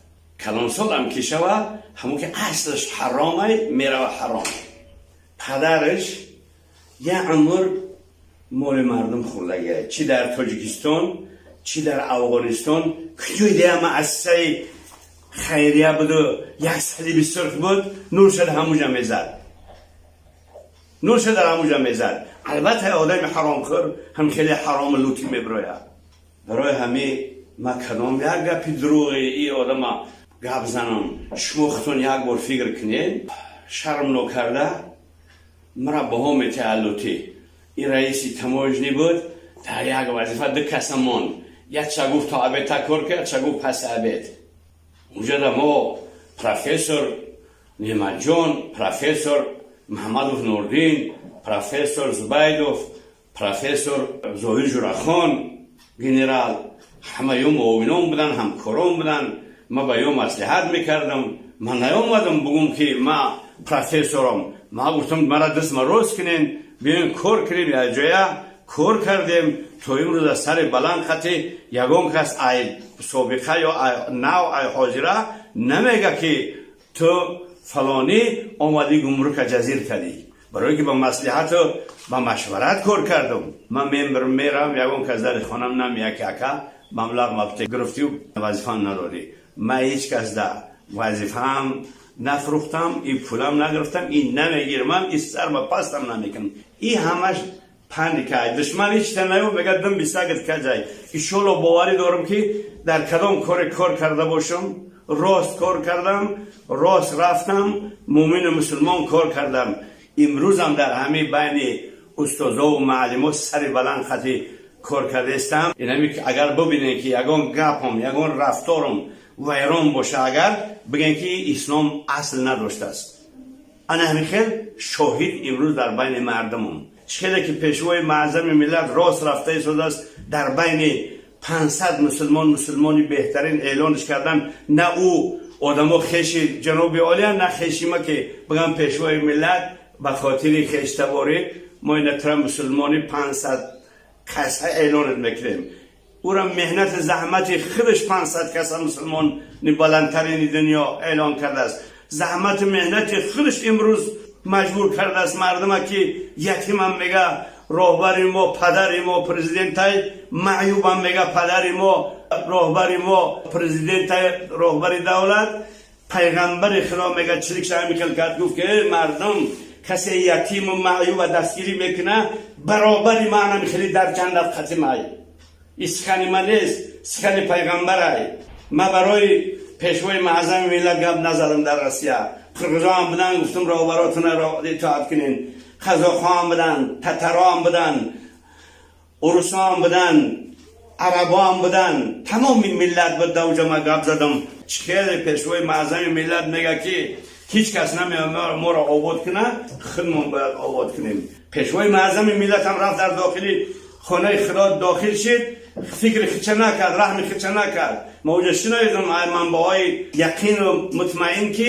Калонсолам ки шавад, ҳамон ки аслаш ҳаромай, мерава ҳаром. Падараш як умр моли мардум хӯрдагиай, чӣ дар Тоҷикистон, чӣ дар Афғонистон. Куҷои дия муассисаи хайрия буду як салиби сурх буд, нурша ҳамуҷа мезад, нурша дар ҳамуҷа мезад. Албатта, одами ҳаромхӯр ҳам хеле ҳарому лутӣ мебирояд. Барои ҳамин ма кадом як гапи дурӯғи и одама гап занам, шумо худтон як бор фикр кунед. Шарм нокарда мара баҳо метиҳад лутӣ. Ин раиси таможни буд, дар як вазифа ду каса монд. Якча гуфт, то обед та кор кард, ча гуфт, пас обед. Унҷода мо профессор Неъматҷон, профессор Муҳаммадов Нурдин, профессор Зубайдов, профессор Зоҳир Журахон, генерал, ҳама ё муовинон буданд, ҳамкорон буданд. Ма ба ё маслиҳат мекардам. Ман наёмадам бугум ки ма профессорам. Ма гуфтам, мара дастма рост кунен, биёен кор кунем. Якҷоя кор кардем то имрӯз аз сари баланд хати ягон кас ай собиқа ё нав, ай ҳозира намега ки ту фалонӣ омадӣ, гумрука ҷазир кардӣ. Барое ки ба маслиҳату ба машварат кор кардам. Ман меравам, ягон кас дари хонам намея ки ака, маблағ мабте гирифтию вазифаам надодӣ. Ман ҳеҷ кас да вазифаам нафрӯхтам, и пулам нагирифтам, и намегирмам, и сарма пастам намекунам. И ҳамаш паника. Душман ҳеч та наё мега, дум бисагат каҷай. Иншолло, боварӣ дорам ки дар кадом коре кор карда бошам, рост кор кардам, рост рафтам, муъмину мусулмон кор кардам. Имрӯзам дар ҳамин байни устозову муаллимо сари баланд хати кор кардаистам. Инами агар бибинем ки ягон гапам, ягон рафторам вайрон боша, агар бигем ки ислом асл надоштааст, ана ҳамин хел шоҳид имрӯз дар байни мардумам. Хеле ки пешвои муаззами миллат рост рафта истодааст, дар байни 500 мусулмон мусулмони беҳтарин эълонш кардан. На ӯ одамо хеши ҷаноби олия, на хешима ки бигам пешвои миллат ба хотири хештаворӣ мо инатра мусулмони 500 каса эълонат мекунем. Ӯра меҳнати заҳмати худаш 500 каса мусулмони баландтарини дунё эълон кардааст. Заҳмати меҳнати худаш имрӯз маҷбур кардааст мардума ки ятимам мега, роҳбари мо, падари мо президентай, маъюбам мега, падари мо, роҳбари мо президентай, роҳбари давлат. Пайғамбари худо мега, чилик шамихел кард, гуфт ки мардум, касе ятиму маъюба дастгирӣ мекуна, баробари маънами хеле дар ҷаннат қатимай. И сухани ман нест, сухани пайғамбарай. Ма барои пешвои муаззами миллат гап назадам дар Россия. Қирғизо ҳам будан, гуфтам, роҳбаротона итоат кунен. Қазоқҳо ҳам будан, татаро ҳам будан, урусо ҳам будан, арабо ҳам будан, тамоми миллат буд. Да уҷа ма гап задам. Хеле пешвои муаззами миллат мега, ки ҳеҷ кас намеояд моро обод кунад, худмон бояд обод кунем. Пешвои муаззами миллат ҳам рафт, дар дохили хонаи худо дохил шид, фикри хича накард, раҳми хича накард. Ма уҷа шинавидам манбаъҳои яқину мутмаин, ки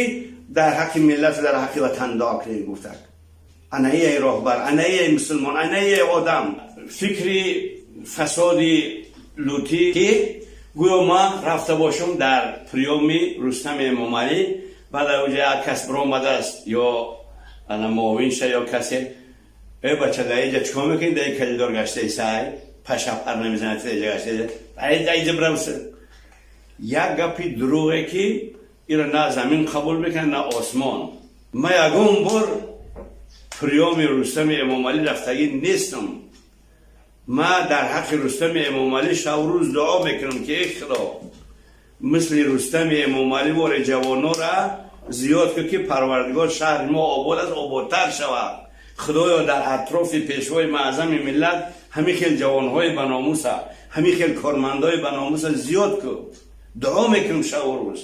дар ҳаққи миллату дар ҳаққи ватан дуо кунед, гуфтак. Анаияи роҳбар, анаияи мусулмон, анаияи одам. Фикри фасоди лутӣ, ки гӯё ма рафта бошам дар приёми Рустами Эмомалӣ, баъд уҷа як кас биромадааст ё ана муовинша ё касе: «Э, бача, дар иҷа чикор мекунӣ? Дар коридор гаштаи, сай пашапар намезанад, иҷа гаштаи, иҷа биравса». Як гапи дурӯғе, ки иро на замин қабул мекунад, на осмон. Ма ягон бор приёми Рустами Эмомалӣ рафтагӣ нестам. Ма дар ҳаққи Рустами Эмомалӣ шабрӯз дуо мекунам, ки эй Худо, мисли Рустами Эмомалӣ воре ҷавонора зиёд кун, ки Парвардигор, шаҳри мо обод аст, ободтар шавад. Худоё, дар атрофи пешвои муаззами миллат ҳамин хел ҷавонҳои баномуса, ҳамин хел кормандои баномуса зиёд кун. Дуо мекунам шабу рӯз.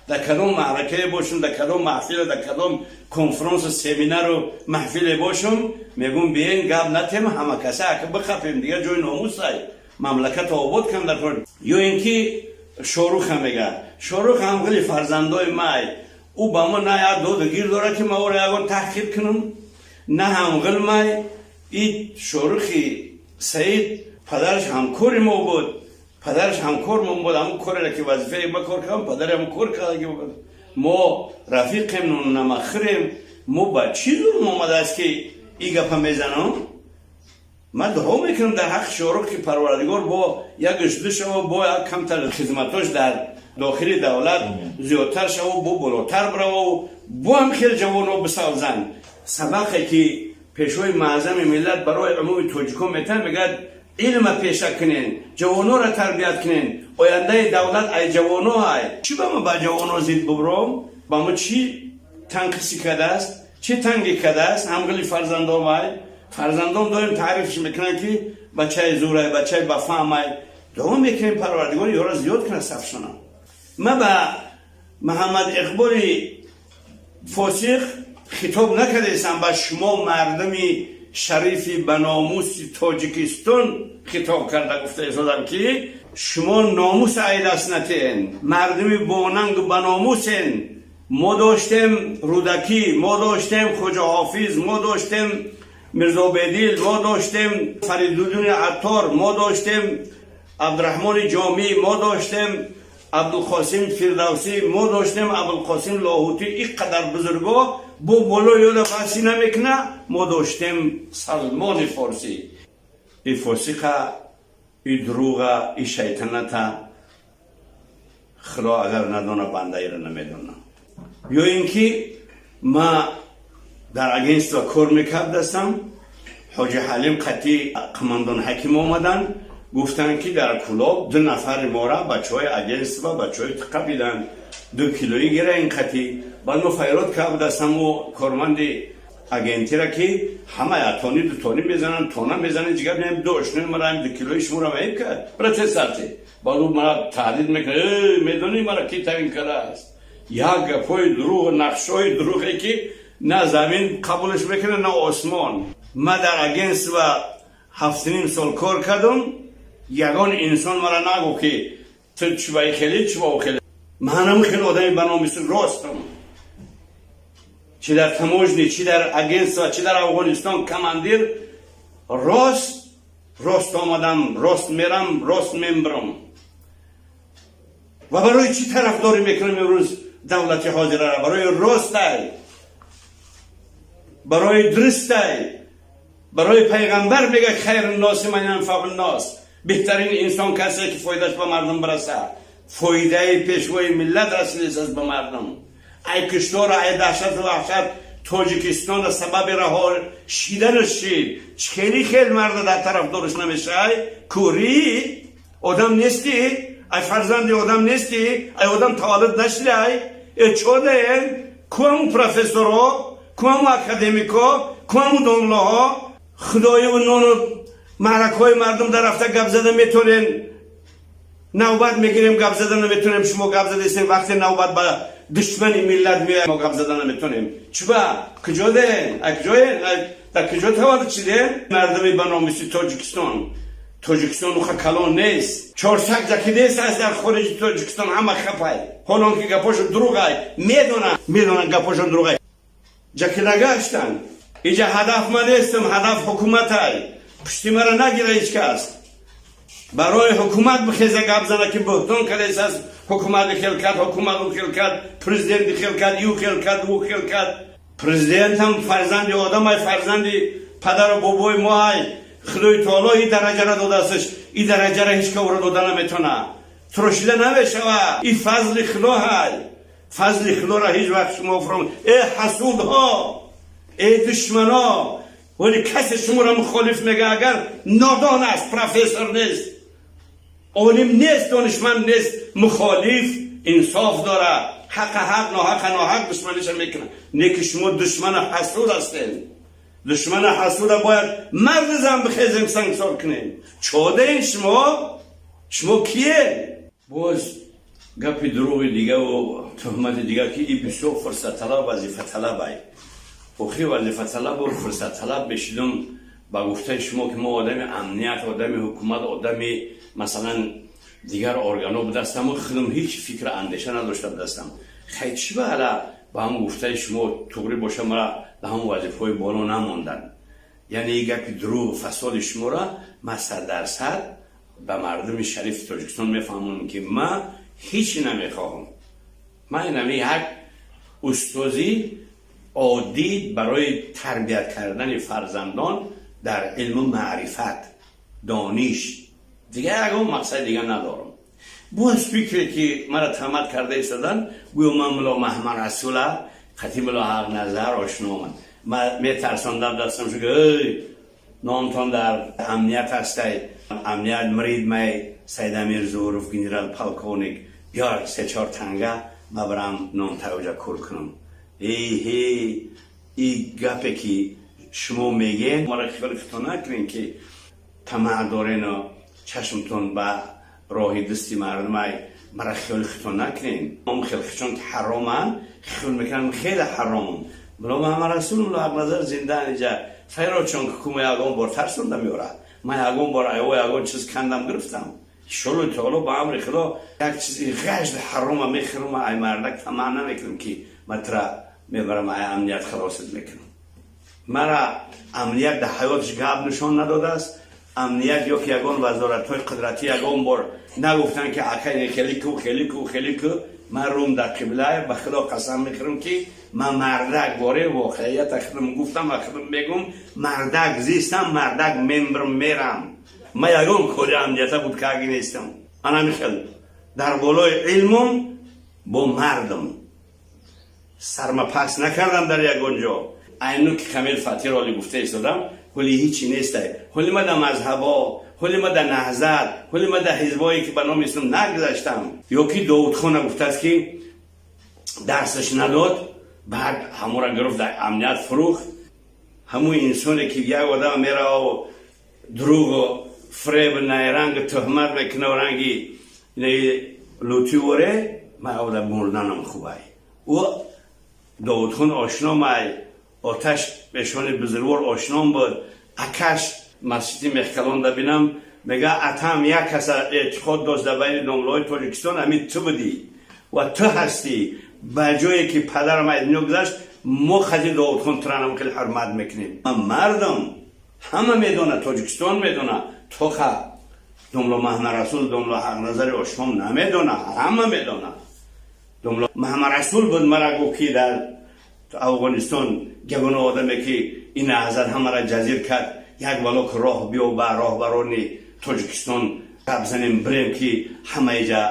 Дар кадом маъракае бошум, дар кадом маҳфиле, дар кадом конфронсу семинару маҳфиле бошум, мегӯм: «Биен, гап натем, ҳама каса ака бихапем, дигар ҷои номусай, мамлакатро обод кун». Дар ё ин ки Шоруха мега, Шорух ҳамхели фарзандои май. Ӯ ба мо на як доду гир дорад, ки ма ӯро ягон таҳқир кунам, на ҳамғил май. И Шорухи Саид падараш ҳамкори мо буд, падараш ҳамкор мо буд. Ҳамон кореро, ки вазифаи ма кор кардам, падари ҳамон кор кардаги буд. Мо рафиқем, намахӯрем. Мо ба чӣ зулм омадааст, ки и гапа мезанам? Ман дуо мекунам дар ҳаққи Шорух, ки Парвардигор бо як ду шава, бо як камтар хизматош дар дохили давлат зиёдтар шава, бо болотар бираву бо ҳам хеле ҷавонҳо бисавзанд. Сабақе, ки пешвои муаззами миллат барои умуми тоҷикон метаҳад, мегӯяд: илма пеша кунен, ҷавонҳоро тарбият кунен, ояндаи давлат ай ҷавоно ай. Чӣ ба ма ба ҷавоно зид бубром? Ба мо чӣ танқисӣ кардааст, чӣ тангӣ кардааст? Ҳамғили фарзандом ай, фарзандом доим таърифш мекунанд, ки бачаи зурай, бачаи бафаҳмай. Дуо мекунем, Парвардигор ёро зиёд кунад сафшона. Ма ба Муҳаммад Иқболи фосиқ хитоб накардаистам, ба шумо, мардуми шарифи баномуси Тоҷикистон, хитоб карда гуфта истодам, ки шумо номус ай даст натиҳен, мардуми бонангу баномусен. Мо доштем Рӯдакӣ, мо доштем Хоҷа Ҳофиз, мо доштем Мирзо Бедил, мо доштем Фаридуддини Аттор, мо доштем Абдураҳмони Ҷомӣ, мо доштем Абдулқосим Фирдавсӣ, мо доштем Абулқосим Лоҳутӣ. Ин қадар бузурго бо боло ёда баҳсӣ намекуна. Мо доштем Салмони Форсӣ. И фосиқа, и дурӯға, и шайтаната Худо агар надона, бандаиро намедона. Ё ин ки ма дар агентство кор мекардастам, Ҳоҷи Ҳалим қатъи қумандон Ҳаким омаданд, гуфтанд, ки дар Кулоб ду нафари мора бачаҳои агентство, бачаҳои тиқа биданд, 2 килои гира ин қатӣ. Баъд мо файрод кардастам ӯ корманди агентира, ки ҳама як тони, 2 тони мезананд, тона мезананд, ҷигар меем, ду ошнои мара ҳам 2 килои шуморо маиб кард, бира тесарти. Баъд ӯ мара таҳдид мекунад: «Медонӣ, мара ки таъин кардааст?» Як гапҳои дурӯғ, нақшҳои дурӯғе, ки на замин қабулш мекунад, на осмон. Ма дар агентство 7,5 сол кор кардам, ягон инсон мара нагуфт, ки ту чӣ хеле, чӣ ба хеле. Манам хеле одами баномиси ростам, чӣ дар таможня, чӣ дар агентство, чӣ дар Афғонистон командир, рост рост омадам, рост мерам, рост мембирам. Ва барои чӣ тарафдорӣ мекунам имрӯз давлати ҳозирара? Барои ростай, барои дурустай, барои пайғамбар мега: خير الناس من ينفع الناس. беҳтарин инсон касе, ки фоидаш ба мардум бираса. Фоидаи пешвои миллат расидааст ба мардум. Ай киштора, ай даҳшату ваҳшат Тоҷикистона сабаби раҳо шиданаш шид. Хеле хел марда дар тарафдориш намешай? Кӯрӣ, одам нестӣ? Ай фарзанди одам нестӣ? Ай одам таваллуд нашидай? Э, чодаен? Ку ҳамун профессорҳо, ку ҳамун академикҳо, ку ҳамун домлаҳо? Худоиву нону маъракаҳои мардум дар рафта гап зада метонен. Навбат мегирем, гап зада наметонем. Шумо гап задестем, вақте навбат ба душмани миллат меояд, мо гап зада наметонем. Чуба куҷо ден, куҷоен, дар куҷо таваллуд шидем? Мардуми ба номуси Тоҷикистон, Тоҷикистон уха калон нест, чорсак ҷаки нест аз дар хориҷи Тоҷикистон ҳама хапай. Ҳолон ки гапошон дурӯғай, медонам, медонам, гапошон дурӯғай, ҷаки нагаштан. Иҷа ҳадаф ма нестам, ҳадаф ҳукуматай. Пушти мара нагира ҳеҷ кас. Барои ҳукумат бихеза, гап зана, ки буҳтон кардааст. Ҳукумат хел кард, ҳукумат ӯ хел кард, президент хел кард, ю хел кард, ӯ хел кард. Президентам фарзанди одамай, фарзанди падару бобои моай. Худои таоло ин дараҷара додаастш, ин дараҷара ҳеҷ ка ӯро дода наметона, турошида намешава. Ин фазли худо ҳай. Фазли худоро ҳеҷ вақт шумо фуром. Э ҳасудҳо, э душмано, вале касе шуморо мухолиф мега, агар нодон аст, профессор нест, олим нест, донишманд нест. Мухолиф инсоф дорад, ҳақа ҳақ, ноҳақа ноҳақ душманиша мекунад. Не ки шумо душмана ҳасуд ҳастед. Душмана ҳасуда бояд марди зан бихезем, сангсор кунем. Чодаин шумо? Шумо кие? Боз гапи дурӯғи дигаву туҳмати дига, ки и бисёр фурсатталаб, вазифаталабай. Охи, вазифаталабу фурсатталаб мешидум, ба гуфтаи шумо, ки мо одами амният, одами ҳукумат, одами масалан дигар органҳо будастаму худам ҳеҷ фикру андеша надошта будастам. Хай, чӣ ба ҳала ба ҳамн гуфтаи шумо туғрӣ боша, мара ба ҳамн вазифаҳои боло намонданд? Яъне и гапи дурӯғ, фасоди шуморо ма 100% ба мардуми шарифи Тоҷикистон мефаҳмонам, ки ма ҳеҷ намехоҳам. Ман инами як устозӣ оддӣ барои тарбият кардани фарзандон дар илму маърифат, дониш, дигар ягон мақсади дига надорам. Боз фикре ки мара туҳмат карда истодан, гӯё ман мулло Маҳмад Расула қати мулло Ҳақназар ошно омад. Ма метарсондам дастам шуд: «Эй, номтон дар амният ҳастай, амният мрид май Саидамир Зууров, генерал полковник, биёр се-чор танга, ма барам номтаоҷа кур кунам». Эй ҳей, и гапе ки шумо мегӯен, мара хиёли худтон накунен, ки тамаъ дорену чашмтон ба роҳи дасти мардумай. Мара хиёли худтон накунен. Ом хел чун ки ҳароманд, хиёл мекунам хеле ҳаромам. Мулло Муҳаммад Расул, мулло Ҳақназар зинда инҷа файро, чун ки кума ягон бор тарсонда меорад. Ман ягон бор айво ягон чиз кандам, гирифтам? Иншоллоҳ таоло, ба амри Худо, як чизи ғажди ҳарома мехӯрам, ай мардак тамаъ намекунам, ки ма тра мебарам, ай амният халосат мекунам. Мара амният дар ҳаёташ гап нишон надодааст. Амният ё ки ягон вазоратҳои қудратӣ ягон бор нагуфтанд, ки акай, хеле ку, хеле ку, хеле ку. Ман рум дар қиблае, ба Худо қасам мехӯрам, ки ман мардак боре воқеията худам гуфтам ва худам мегум. Мардак зистам, мардак мембрам, мерам. Ман ягон кори амнията буд каги нестам. Ана михел дар болои илмум бо мардум сарма пас накардам дар ягон ҷо. Айну ки Камил Фатироли гуфта истодам, ҳоли ҳичи нестай. Ҳоли ма дар мазҳабо, ҳоли ма дар наҳзат, ҳоли ма дар ҳизбое, ки ба номи ислом нагузаштам. Ё ки Довудхона гуфтааст, ки дарсаш надод, баъд ҳамура гирифт, дар амният фурӯхт. Ҳамун инсоне ки як одам мераву дурӯғу фиреб, найранг, туҳмат мекуна, ранги лутиворе, ман ода мурданам хубай. Ӯ Довудхон ошномай, оташ бешони бузургвор ошном буд. Акаш масҷиди Мехкалонда бинам, мега: «Атам як каса эътиқод дошт дар байни домлаҳои Тоҷикистон, ҳамин ту будӣ ва ту ҳастӣ. Ба ҷое ки падарам аз дунё гузашт, мо хази Довудхон туранам хеле ҳурмат мекунем». Ман мардам, ҳама медона, Тоҷикистон медона, тоха домло Маҳмарасул, домло Ҳақназари ошном намедона, ҳама медона. Домло Маҳмарасул буд, мара гуфт, ки дар Афғонистон ягона одаме, ки ин наҳзат ҳамара ҷазир кард, як вало ки роҳ биё, ба роҳбарони Тоҷикистон гап занем, бирем, ки ҳамаиҷа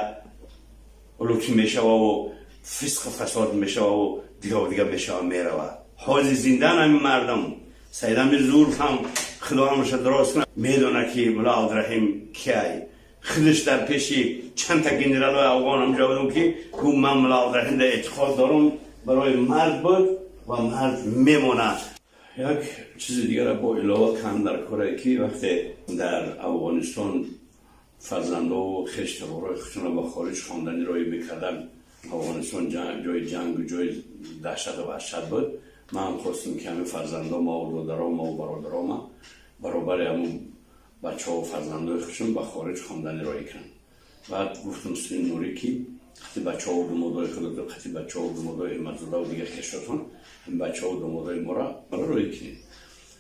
лутфӣ мешававу фисқу фасод мешававу дигаву дига мешава, мерава. Ҳози зиндан ҳамин мардум, Саидамир Зуров ҳам, Худо ҳамаша дурост кунад, медона, ки мулло Абдураҳим киай. Худаш дар пеши чандта генералои афғон ҳамҷо будам, ки гуфт: «Ман мулло Абдураҳим дар эътиқод дорам». Барои мард буд ва мард мемонад. Як чизи дигарро бо илова кан дар коре, ки вақте дар Афғонистон фарзандову хештаборои худшонро ба хориҷ хонданӣ роҳӣ мекарданд, Афғонистон ҷои ҷангу ҷои даҳшату ваҳшат буд. Ман ҳам хостам, ки ҳамин фарзандомаву додаромаву бародарома баробари ҳамун бачаҳо фарзандои худшон ба хориҷ хонданӣ роҳӣ кунанд. Баъд гуфтам сини Нурӣ, ки қати бачаҳову думодои худо, қати бачаҳову думодои Ҳиматзодаву дигар хешотон, ҳамин бачаҳову думодои моро роҳӣ кунед.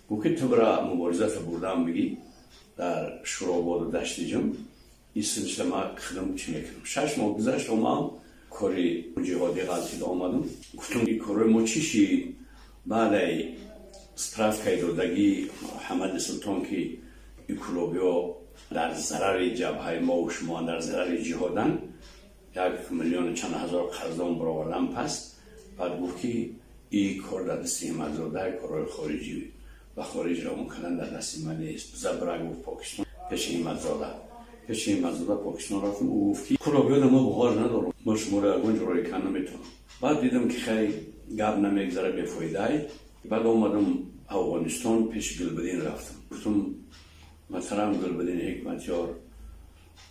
Гуфт, ки ту бира, муборизата бурдаам, бигӣ дар Шурободу Даштиҷум, ин силсила ма худам чӣ мекунам. 6 моҳ гузашт, омам, кори ҷиҳодӣ ғалтида омадам. Гуфтам, ин корҳои мо чӣ шид? Баъдаи справкаи додагии Ҳамади Султон, ки ин кулобиҳо дар зарари ҷабҳаи мову шумо, дар зарари ҷиҳоданд, 1 миллиону чанд ҳазор қарздон баровардан. Пас баъд гуфт, ки ин кор дар дасти Ҳиматзода, корҳои хориҷӣ, ба хориҷ равон кардан дар дасти ман нест. Забра, гуфт, Покистон, пеши Ҳиматзода. Пеши Ҳиматзода Покистон рафтам. Ӯ гуфт, ки кулобиёда мо боғоз надорам, мо шуморо ягон ҷо роҳӣ карда наметавонам. Баъд дидам, ки хай, гап намегзара, бефоидаи. Баъд омадам Афғонистон, пеши Гулбадин рафтам. Гуфтам, масалан, Гулбадин Ҳикматёр,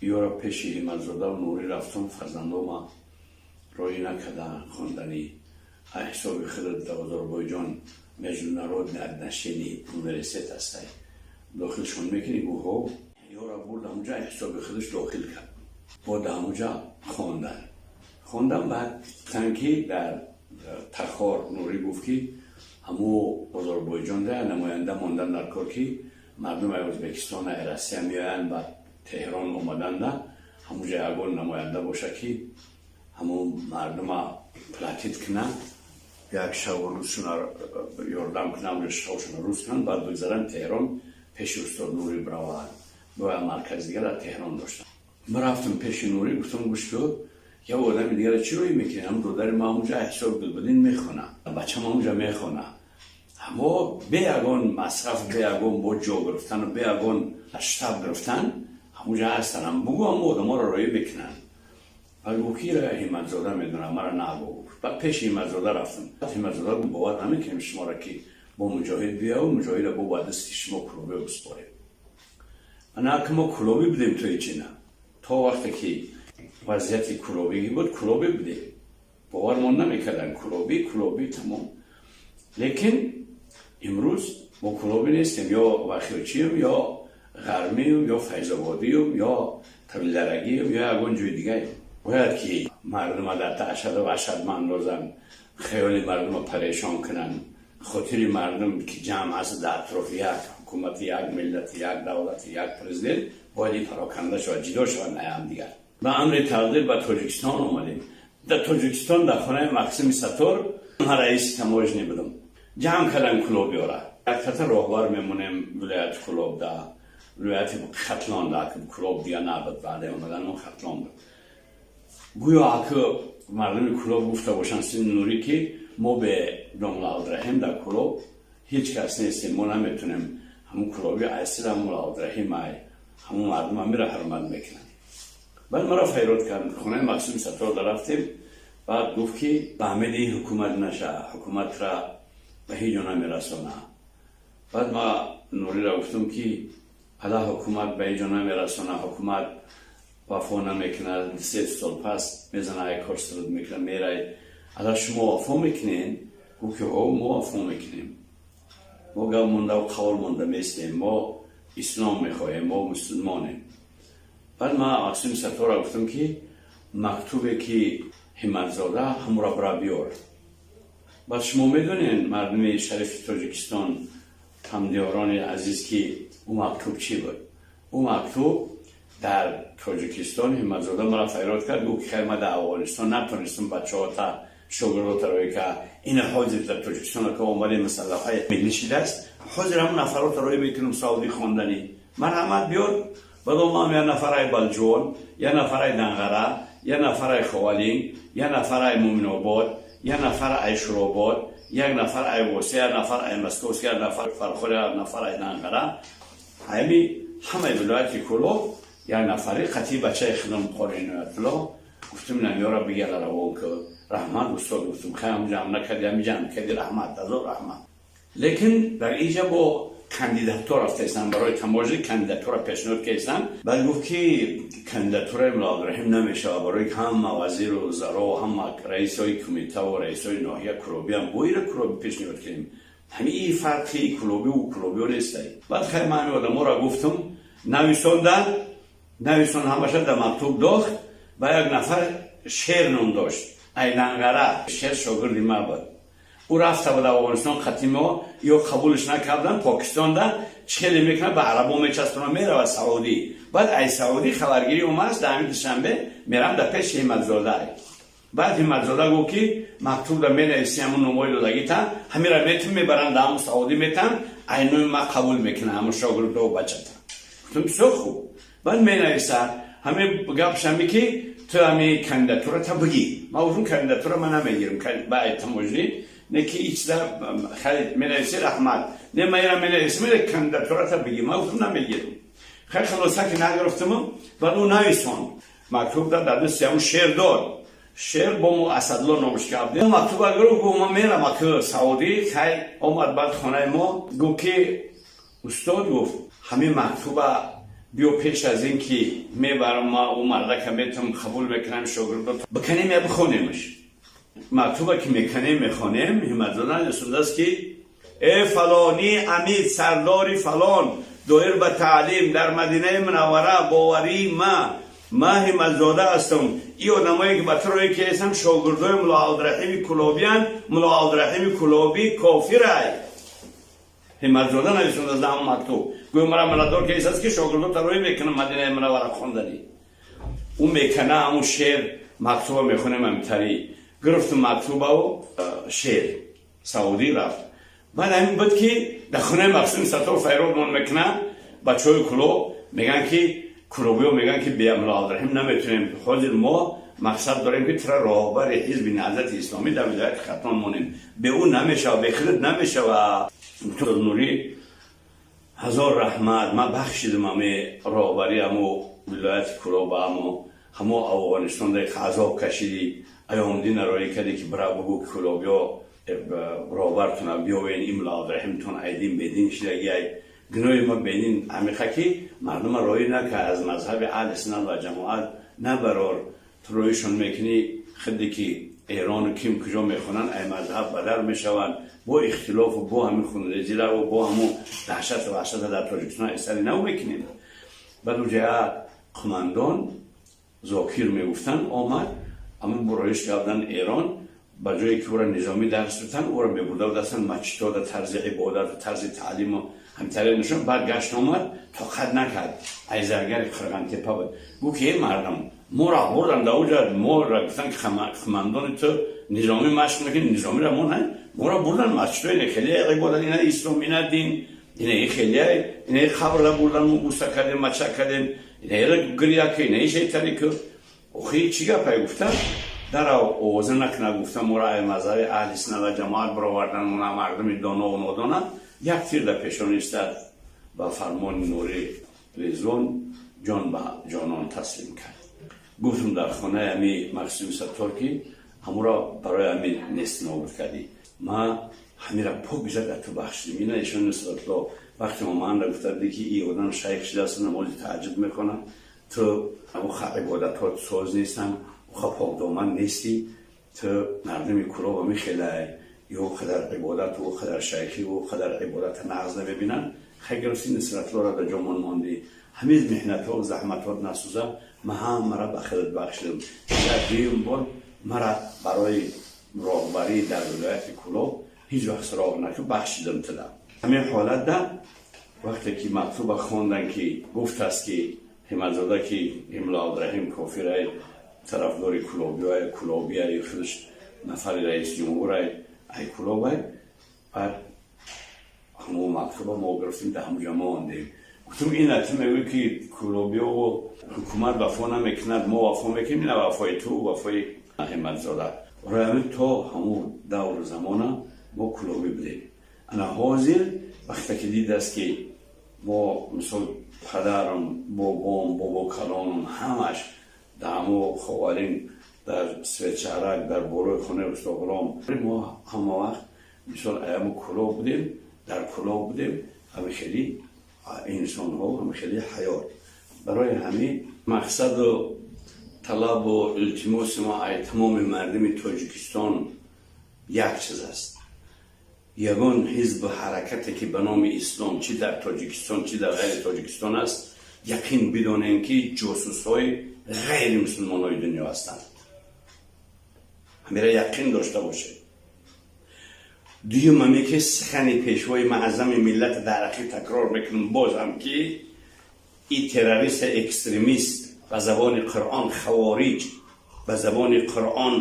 ёра пеши Ҳиматзодаву Нурӣ рафтам, фарзандома роҳӣ накарда хонданӣ, ҳисоби худат дар Озарбойҷон международные отношения университет ҳастай, дохилшон мекунӣ? Гуфт, ҳо. Ёра бурд, ҳамуҷа ҳисоби худаш дохил кард, бо дар ҳамуҷа хондан. Хондан, баъд гуфтанд, ки дар Тахор Нурӣ гуфт, ки ҳаму Озарбойҷон да намоянда мондан дар кор, ки мардуми Ӯзбекистон, Россия меоянд, ба Теҳрон омаданда ҳамуҷа ягон намоянда боша, ки ҳамун мардума платить кунанд, як шаву рӯзшона ёрдам кунанд, шавшона рӯз кунанд, баъд бигзаранд Теҳрон, пеши устод Нурӣ бираванд. Бояд маркази дигар дар Теҳрон доштам. Ма рафтам пеши Нурӣ, гуфтам, гӯш ку, як одами дигара чӣ рӯй мекунӣ? Ҳам додари ма ҳамуҷа ҳисоб Гулбадин мехона, бачам ҳамуҷа мехона. Ҳамо бе ягон масраф, бе ягон бо ҷо гирифтану бе ягон штаб гирифтан ҳамуҷа ҳастан. Ҳам бугу, ҳамо одаморо роӣ мекунанд. Баъд гуфт, ки Ҳиматзода медонам, мара нагу. Баъд пеши Ҳиматзода рафтам. Ҳиматзода гуфт, бовар намекунем шуморо, ки бо Муҷоҳид биёву Муҷоҳида бо ба дасти шумо кулобӣ биспорем. Ана ки мо кулобӣ будем, то ичина, то вақте ки вазъияти кулобигӣ буд, кулобӣ будем, бовармон намекардан. Кулобӣ, кулобӣ, тамом. Лекин имрӯз мо кулобӣ нестем, ё вахиёчием, ё ғармием, ё файзободием, ё тавилдарагием, ё ягон ҷои дигаем. Бояд ки мардума дар даҳшату ваҳшат мандозанд, хаёли мардума парешон кунанд, хотири мардум, ки ҷамъ аст дар атрофи як ҳукумати, як миллати, як давлати, як президент, бояд ин пароканда шавад, ҷидо шаванд ай ҳамдигар. Ба амри тақдир ба Тоҷикистон омадем. Дар Тоҷикистон, дар хонаи Мақсими Саттор, ман раиси таможня будам. Ҷамъ кардан кулобиёра, яктата роҳбар мемонем вилояти Кулобда, вилояти Хатлонда. Кулоб дига набуд, баъде омадан Хатлон буд. Гӯё аку мардуми Кулоб гуфта бошанд сини Нурӣ, ки мо бе домла Абдураҳим дар Кулоб ҳеҷ кас нестем, мо наметонем. Ҳамун кулоби айсила мула Абдураҳим, ай ҳамун мардум ҳамира ҳурмат мекунанд. Баъд маро файрод кард, хонаи Мақсуми Саттор рафтем. Баъд гуфт, ки ба ҳамиди ҳукумат наша, ҳукуматра ба ҳеҷ ҷо намерасона. Баъд ма Нуриро гуфтам, ки ҳала ҳукумат ба ҳеҷ ҷо намерасона, ҳукумат вафо намекунад, 3 сол пас мезана, як кор суруд мекунад, мерай. Ала шумо вафо мекунен? Гуфт, ки ҳо, мо вафо мекунем, мо гап мондаву қавл монда местем, мо ислом мехоҳем, мо мусулмонем. Баъд ман Мақсуми Саттора гуфтам, ки мактубе ки Ҳиматзода ҳамура бира биёр. Баъд шумо медонед, мардуми шарифи Тоҷикистон, ҳамдиёрони азиз, ки ӯ мактуб чӣ буд? Ӯ мактуб дар Тоҷикистон Ҳиматзода мара файрод кард, гуфт, ки хай, ма дар Афғонистон натонистам бачаҳота, шогирдота роӣ кард, ина ҳозир дар Тоҷикистон ка омади, масъалаҳои миллӣ шидааст, ҳозир ҳамун нафарота роӣ мекунам саудӣ хонданӣ, марҳамат, биёр. Баъд омам, як нафарай Балҷувон, як нафарай Данғара, як нафарай Ховалинг, як нафарай Муминобод, як нафар ай Шуробод, як нафар ай Восе, як нафар ай Московск, як нафар Фархор, як нафар ай Данғара, ҳами ҳамаи вилояти Кулоб як нафари қатъи бачаи худам, Қори Иноятулло. Гуфтам, намёра бигара равон ки. Раҳмат, устод, гуфтам, хай ҳам ҷамъ накарди, ҳами ҷамъ кардӣ, раҳмат, азор раҳмат. Лекин дар инҷа бо кандидатура рафтаистам, барои таможни кандидатура пешниҳод кардистам. Баъд гуфт, ки кандидатураи Мулло Абдураҳим намешавад, барои ҳама вазиру вузаро, ҳама раисҳои кумитаву раисҳои ноҳия кулобиам, бо ира кулоби пешниҳод кардем. Ҳами и фарқи кулобиву кулобиё нестай. Баъд хай ман ҳами одаморо гуфтам, нависондан, нависон, ҳамаша дар мактуб дохт. Ба як нафар Шер ном дошт, Айданғара Шер, шогирди ма буд. Ӯ рафта буд Афғонистон қатимо, ё қабулш накардан. Покистонда чӣ хеле мекунад, ба арабо мечаспона, меравад Саудӣ. Баъд ай Саудӣ хабаргирӣ омааст, дар ҳамин Душанбе мерам, дар пеши Ҳиматзода. Баъд Ҳиматзода гуфт, ки мактубда менависи, ҳамун номои додагита ҳамира метум, мебаранд, дар ҳамун Саудӣ метан, айнои ма қабул мекунад ҳамун шогирдо, бачата. Гуфтам, бисёр хуб. Баъд менависа, ҳамин гапш ҳами, ки ту ҳами кандидатурата бигӣ. Ман гуфтам, кандидатура ман намегирам ба таможни, не ки ичда хай менависи, раҳмат, не, ман ира менависим, кандидатурата бигӣ. Ман гуфтам, намегирам. Хай, хулоса, ки нагирифтаму. Баъд ӯ нависон, мактуб дар дасти ҳамун Шер дод. Шер бо мо Асадло номш кард. Мактуба гирифт, гуфт, ман мерам аки Саудӣ. Хай, омад баъд хонаи мо, гуфт, ки устод, гуфт, ҳамин мактуба биё, пеш аз ин ки мебарам ма ӯ мардака метавам қабул мекунам, шогирдо биканем я бихонемаш. Мактуба ки меканем, мехонем, Ҳиматзода нависондааст, ки э фалонӣ амид, сардори фалон, доир ба таълим дар Мадинаи Мунаввара, боварии ма Ҳиматзода ҳастам. И одамое ки ба ту рӯй ки ҳастам, шогирдои Мулло Абдураҳими Кулобиянд. Мулло Абдураҳими Кулобӣ кофирай. Ҳиматзода нависондааст дар ҳамон мактуб. Гӯё мара маладор ки аст, ки шогирдо рӯй мекунам Мадинаи Мунаввара хонданӣ. Ӯ мекана, ҳамун Шер мактуба мехонем, ҳамитарӣ гирифтум мактубаву Шер Саудӣ рафт. Баъд ҳамин буд, ки дар хонаи Мақсуми Саттор файродмон мекунад. Бачаҳои Кулоб мегӯянд, ки кулобиё мегӯянд, ки бе Мулло Абдураҳим наметавонем. Ҳозир мо мақсад дорем, ки тура роҳбари ҳизби Наҳзати Исломӣ дар вилояти Хатлон монем. Бе ӯ намешава, бе худат намешава. Нурӣ, ҳазор раҳмат, ман бахшидам ами роҳбари амо вилояти Кулоба. Амо ҳамо Афғонистон дар азоб кашидӣ, аёмдина роӣ кардӣ, ки бира бугӯ, ки кулобиё роҳбартона биёвен, ин Мулло Абдураҳимтон айдин бедин шидагиай. Гуноҳи ма бедин амиқа, ки мардума роӣ накард, аз мазҳаби аҳли суннат ва ҷамоат набарор. Ту роишон мекунӣ, худде ки Эрону ким куҷо мехонанд, ай мазҳаб бадар мешаванд, бо ихтилофу бо ҳамин хунрезираву бо ҳамун даҳшату ваҳшата дар Тоҷикистон эсари нав мекунем. Баъд уҷая қумандон Зокир мегуфтанд, омад, ҳамун буроиш кардан Эрон. Ба ҷое ки ӯра низомӣ дарс битан, ӯра мебурда будастанд масҷидода, тарзи ибодату тарзи таълиму ҳамтаре нишон. Баъд гашт омад, тоқат накард, айзаргари Қирғантепа буд. Гуфт, ки э мардам, моро бурдан дар уҷа, моро гуфтан, ки қумандони ту низомӣ машқ мекунӣ, низомиро мо на, моро бурдан масҷидои хеле ибодат, ина ислом, ина дин, ина хеле, ина қабрра бурдан, мо буса кардем, мача кардем, ина гиря ки, ина шайтани ки, охи чӣ гапай? Гуфтан, дарав овоза накуна. Гуфтан, моро ай мазҳаби аҳли суннат ва ҷамоат баровардан, мона мардуми донову нодона. Як тир дар пешонӣ истад, ба фармони Нури Резвон ҷон ба ҷонон таслим кард. Гуфтам дар хонаи ами Мақсуми Саттор, ки ҳамуро барои ами нест нобуд кардӣ, ма ҳамира пок бизад, ту бахшидим. Ина ишон Нусратулло вақте омаанда гуфта буди, ки и одам шайх шудааст, намози таҳаҷҷуд мехонад, ту ибодатҳот соз нестанд, уха покдоман нестӣ, ту мардуми Кулоба мехелай, ё қадар ибодату қадар шайхӣ, қадар ибодата нағз намебинанд. Хай, гирифти, Нусратуллоро дар ҷомон мондӣ. Ҳамин меҳнатҳо, заҳматҳот насӯза, ман ҳамаро ба худат бахшидам. Дуюм бор мара барои роҳбарӣ дар вилояти Кулоб ҳеҷ вақт суроғ накун, бахшидам туда. Ҳамин ҳолатда вақте ки мактуба хондан, ки гуфтааст, ки Ҳиматзода, ки Мулло Абдураҳим кофирай, тарафдори кулобиай, кулобиай, худаш нафари раиси ҷумҳурай, ай кулобай. Баъд ҳамон мактуба мо гирифтем, дар ҳамуҷа мондем. Гуфтум, ина ту мегӯӣ, ки кулобиёву ҳукумат вафо намекунад, мо вафо мекунем. Ина вафои ту, вафои Ҳиматзода. Барои ҳамин то ҳамун давру замона мо кулобӣ будем. Ана ҳозир вақте ки дидааст, ки мо, мисол, падарам, бобом, бобокалонам ҳамаш дар ҳамо Ховарин. Дар Светшаҳрак, дар болои хонаи устод Ғулом мо ҳама вақт, мисол, аямо Кӯлоб будем, дар Кӯлоб будем. Ҳами хеле инсонҳо, ҳами хеле ҳаёт. Барои ҳамин мақсаду талабу илтимоси мо ай тамоми мардуми Тоҷикистон як чиз аст: ягон ҳизбу ҳаракате, ки ба номи ислом, чӣ дар Тоҷикистон, чӣ дар ғайри Тоҷикистон аст, яқин бидонем, ки ҷосусҳои ғайри мусулмонҳои дунё ҳастанд. Ҳамира яқин дошта бошед. Дуюм, ҳаме ки сухани пешвои муаззами миллат дар ахир такрор мекунам бозам, ки и террорист, экстремист, ба забони Қуръон хавориҷ, ба забони Қуръон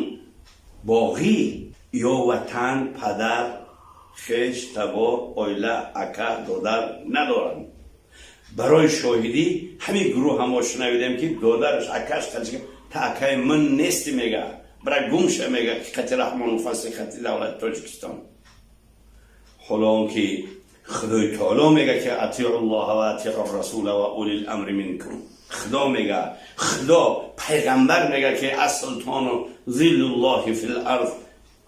боғӣ, ё ватан, падар, хеш, табор, оила, ака, додар надоранд. Барои шоҳидӣ ҳамин гурӯҳ ҳамо шунавидем, ки додараш, акаш, та акаи ман нести, мега, бара гумша, мега, ки қати Раҳмону фасли хати давлати Тоҷикистон. Ҳоло он ки Худои таоло мега, ки أطيعوا الله وأطيعوا الرسول وأولي الأمر منكم. Худо мега, Худо, пайғамбар мега, ки السلطان ظل الله في الأرض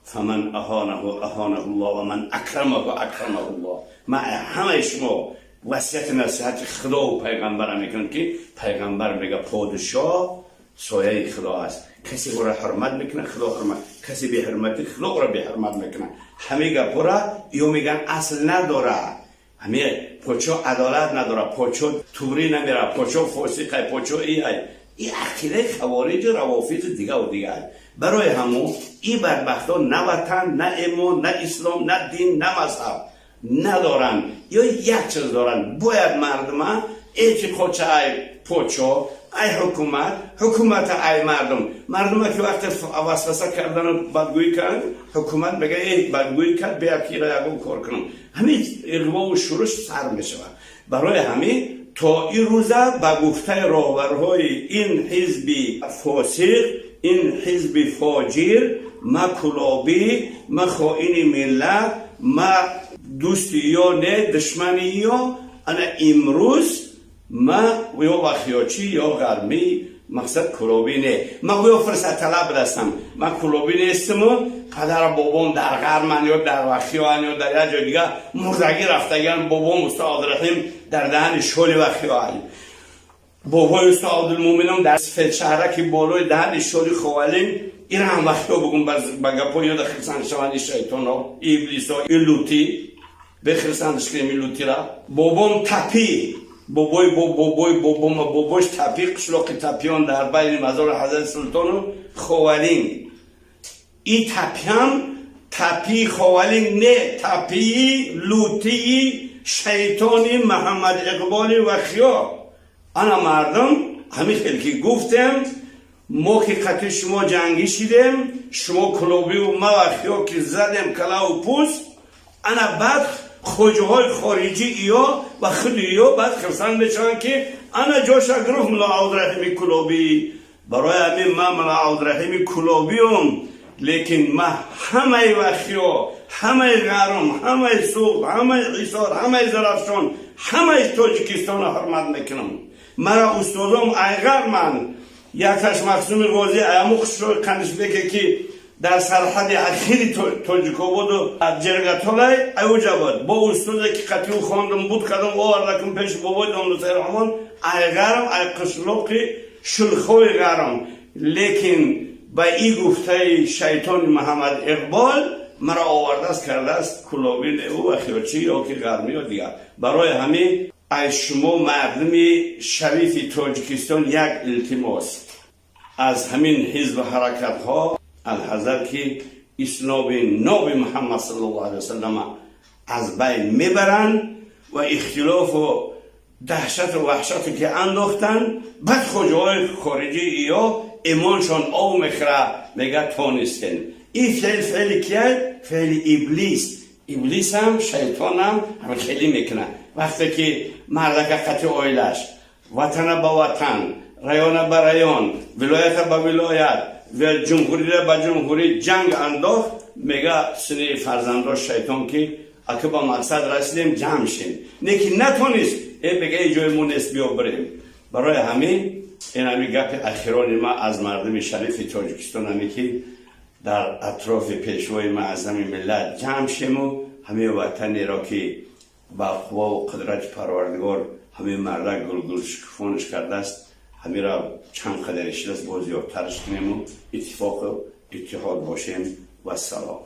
فمن أهانه أهانه الله ومن أكرمه أكرمه الله. Ма ҳамаи шумо васияти насиҳати Худову пайғамбара мекунам, ки пайғамбар мега: подишоҳ сояи Худо аст. Касе ӯро ҳурмат мекунад, Худо ҳурмат, касе беҳурматӣ, Худо ӯро беҳурмат мекунад. Ҳамин гапҳоро ё меган асл надора, ҳами подшоҳ адолат надора, подшоҳ турӣ намера, подшоҳ фосиқай, подшоҳ иай. И ақидаи хавориҷу равофизу дигаву дигар. Барои ҳамун и бадбахтон на ватан, на имон, на ислом, на дин, на мазҳаб надоранд, ё як чиз доранд. Бояд мардума эътиқодча ай подшоҳ, ай ҳукумат, ҳукумата ай мардум. Мардума ки вақте васваса кардану бадгӯӣ кард, ҳукумат мега: э, бадгӯӣ кард, бия ки ира ягон кор кунам. Ҳамин иғвову шӯриш сар мешавад. Барои ҳамин то ин рӯза, ба гуфтаи роҳбарҳои ин ҳизби фосиқ, ин ҳизби фоҷир, ма кулобӣ, ма хоини миллат, ма дӯсти ё не, душмани ё. Ана имрӯз ма ё вахёчӣ, ё ғармӣ, мақсад кулобӣ не. Ма гӯё фурсатталаб ҳастам. Ма кулобӣ нестиму падару бобом дар ғарман ё дар Вахиёан ё дар як ҷои дигар мурдагӣ рафтагиан. Бобом усто Абдураҳим дар даҳани шоли Вахиёан, бобои усто Абдулмуминам дар Сфедшаҳраки болои даҳани шоли Ховалин. Ира ҳам вахиё бугум, ба гапҳои ёда хирсанд шаванд и шайтоно, и иблисо, и лутӣ бехирсандш кунем и лутира. Бобом Тапи, бобои бобои бобома, бобош Тапи, қишлоқи Тапиён дар байни мазори ҳазрати Султону Ховалинг. И Тапиам Тапии Ховалинг не, Тапии лутии шайтони Муҳаммад Иқболи Вахиё. Ана мардум, ҳамин хел ки гуфтем, мо ки қати шумо ҷангӣ шидем, шумо кулобиву ма Вахиё ки задем калаву пӯст, ана баъд хоҷаҳои хориҷӣ иё ва худи иё баъд хирсанд мешаванд, ки ана ҷоша гирифт мулло Абдураҳими Кулобӣ. Барои ҳамин ман мулло Абдураҳими Кулобиюм, лекин ма ҳамаи Вахиё, ҳамаи Ғарм, ҳамаи Суғд, ҳамаи Ҳисор, ҳамаи Зарафшон, ҳамаи Тоҷикистонро ҳурмат мекунам. Мара устодом айғарман, якташ Мақсуми Ғозӣ, аяму хушрои Қанишбеке, ки дар сарҳади ахири Тоҷикободу Ҷергатолай аюҷа буд. Бо устоде, ки қатиу хондум, буд кардам, овардакум пеши бобои Домлусайраҳмон. Ай ғарм, ай қишлоқи Шулхои Ғарм, лекин ба и гуфтаи шайтони Муҳаммад Иқбол маро овардааст, кардааст кулобӣ ӯ вахиёчӣ ё ки ғармӣ ё дигар. Барои ҳамин аз шумо, мардуми шарифи Тоҷикистон, як илтимос: аз ҳамин ҳизбу ҳаракатҳо алҳазар, ки исломи ноби Муҳаммад саллаллоҳу алайҳи васаллама аз байн мебаранд ва ихтилофу даҳшату ваҳшате ки андохтанд. Баъд хоҷаҳои хориҷӣ ё имоншон ов мехӯра, мега: тонистем. Ин феъл феъли кия? Феъли иблис. Иблисам, шайтонам ҳама хеле мекунад. Вақте ки мардака қати оилаш ватана ба ватан, района ба район, вилоята ба вилоят ва ҷумҳурира ба ҷумҳурӣ ҷанг андохт, мега сини фарзандош шайтон, ки ака ба мақсад расидем, ҷамъ шем. Не ки натонист, э, мега: и ҷои мо нест, биё бирем. Барои ҳамин Ин ҳами гапи ахирони ма аз мардуми шарифи Тоҷикистон, ҳаме ки дар атрофи Пешвои Муаззами миллат ҷамъ шему ҳамин ватанеро, ки ба қувваву қудрати Парвардигор ҳамин мардак гулгул шукуфонаш кардааст, ҳамира чанд қадаре шидааст, боз зиёдтараш кунему иттифоқу иттиҳод бошем. Вассалом.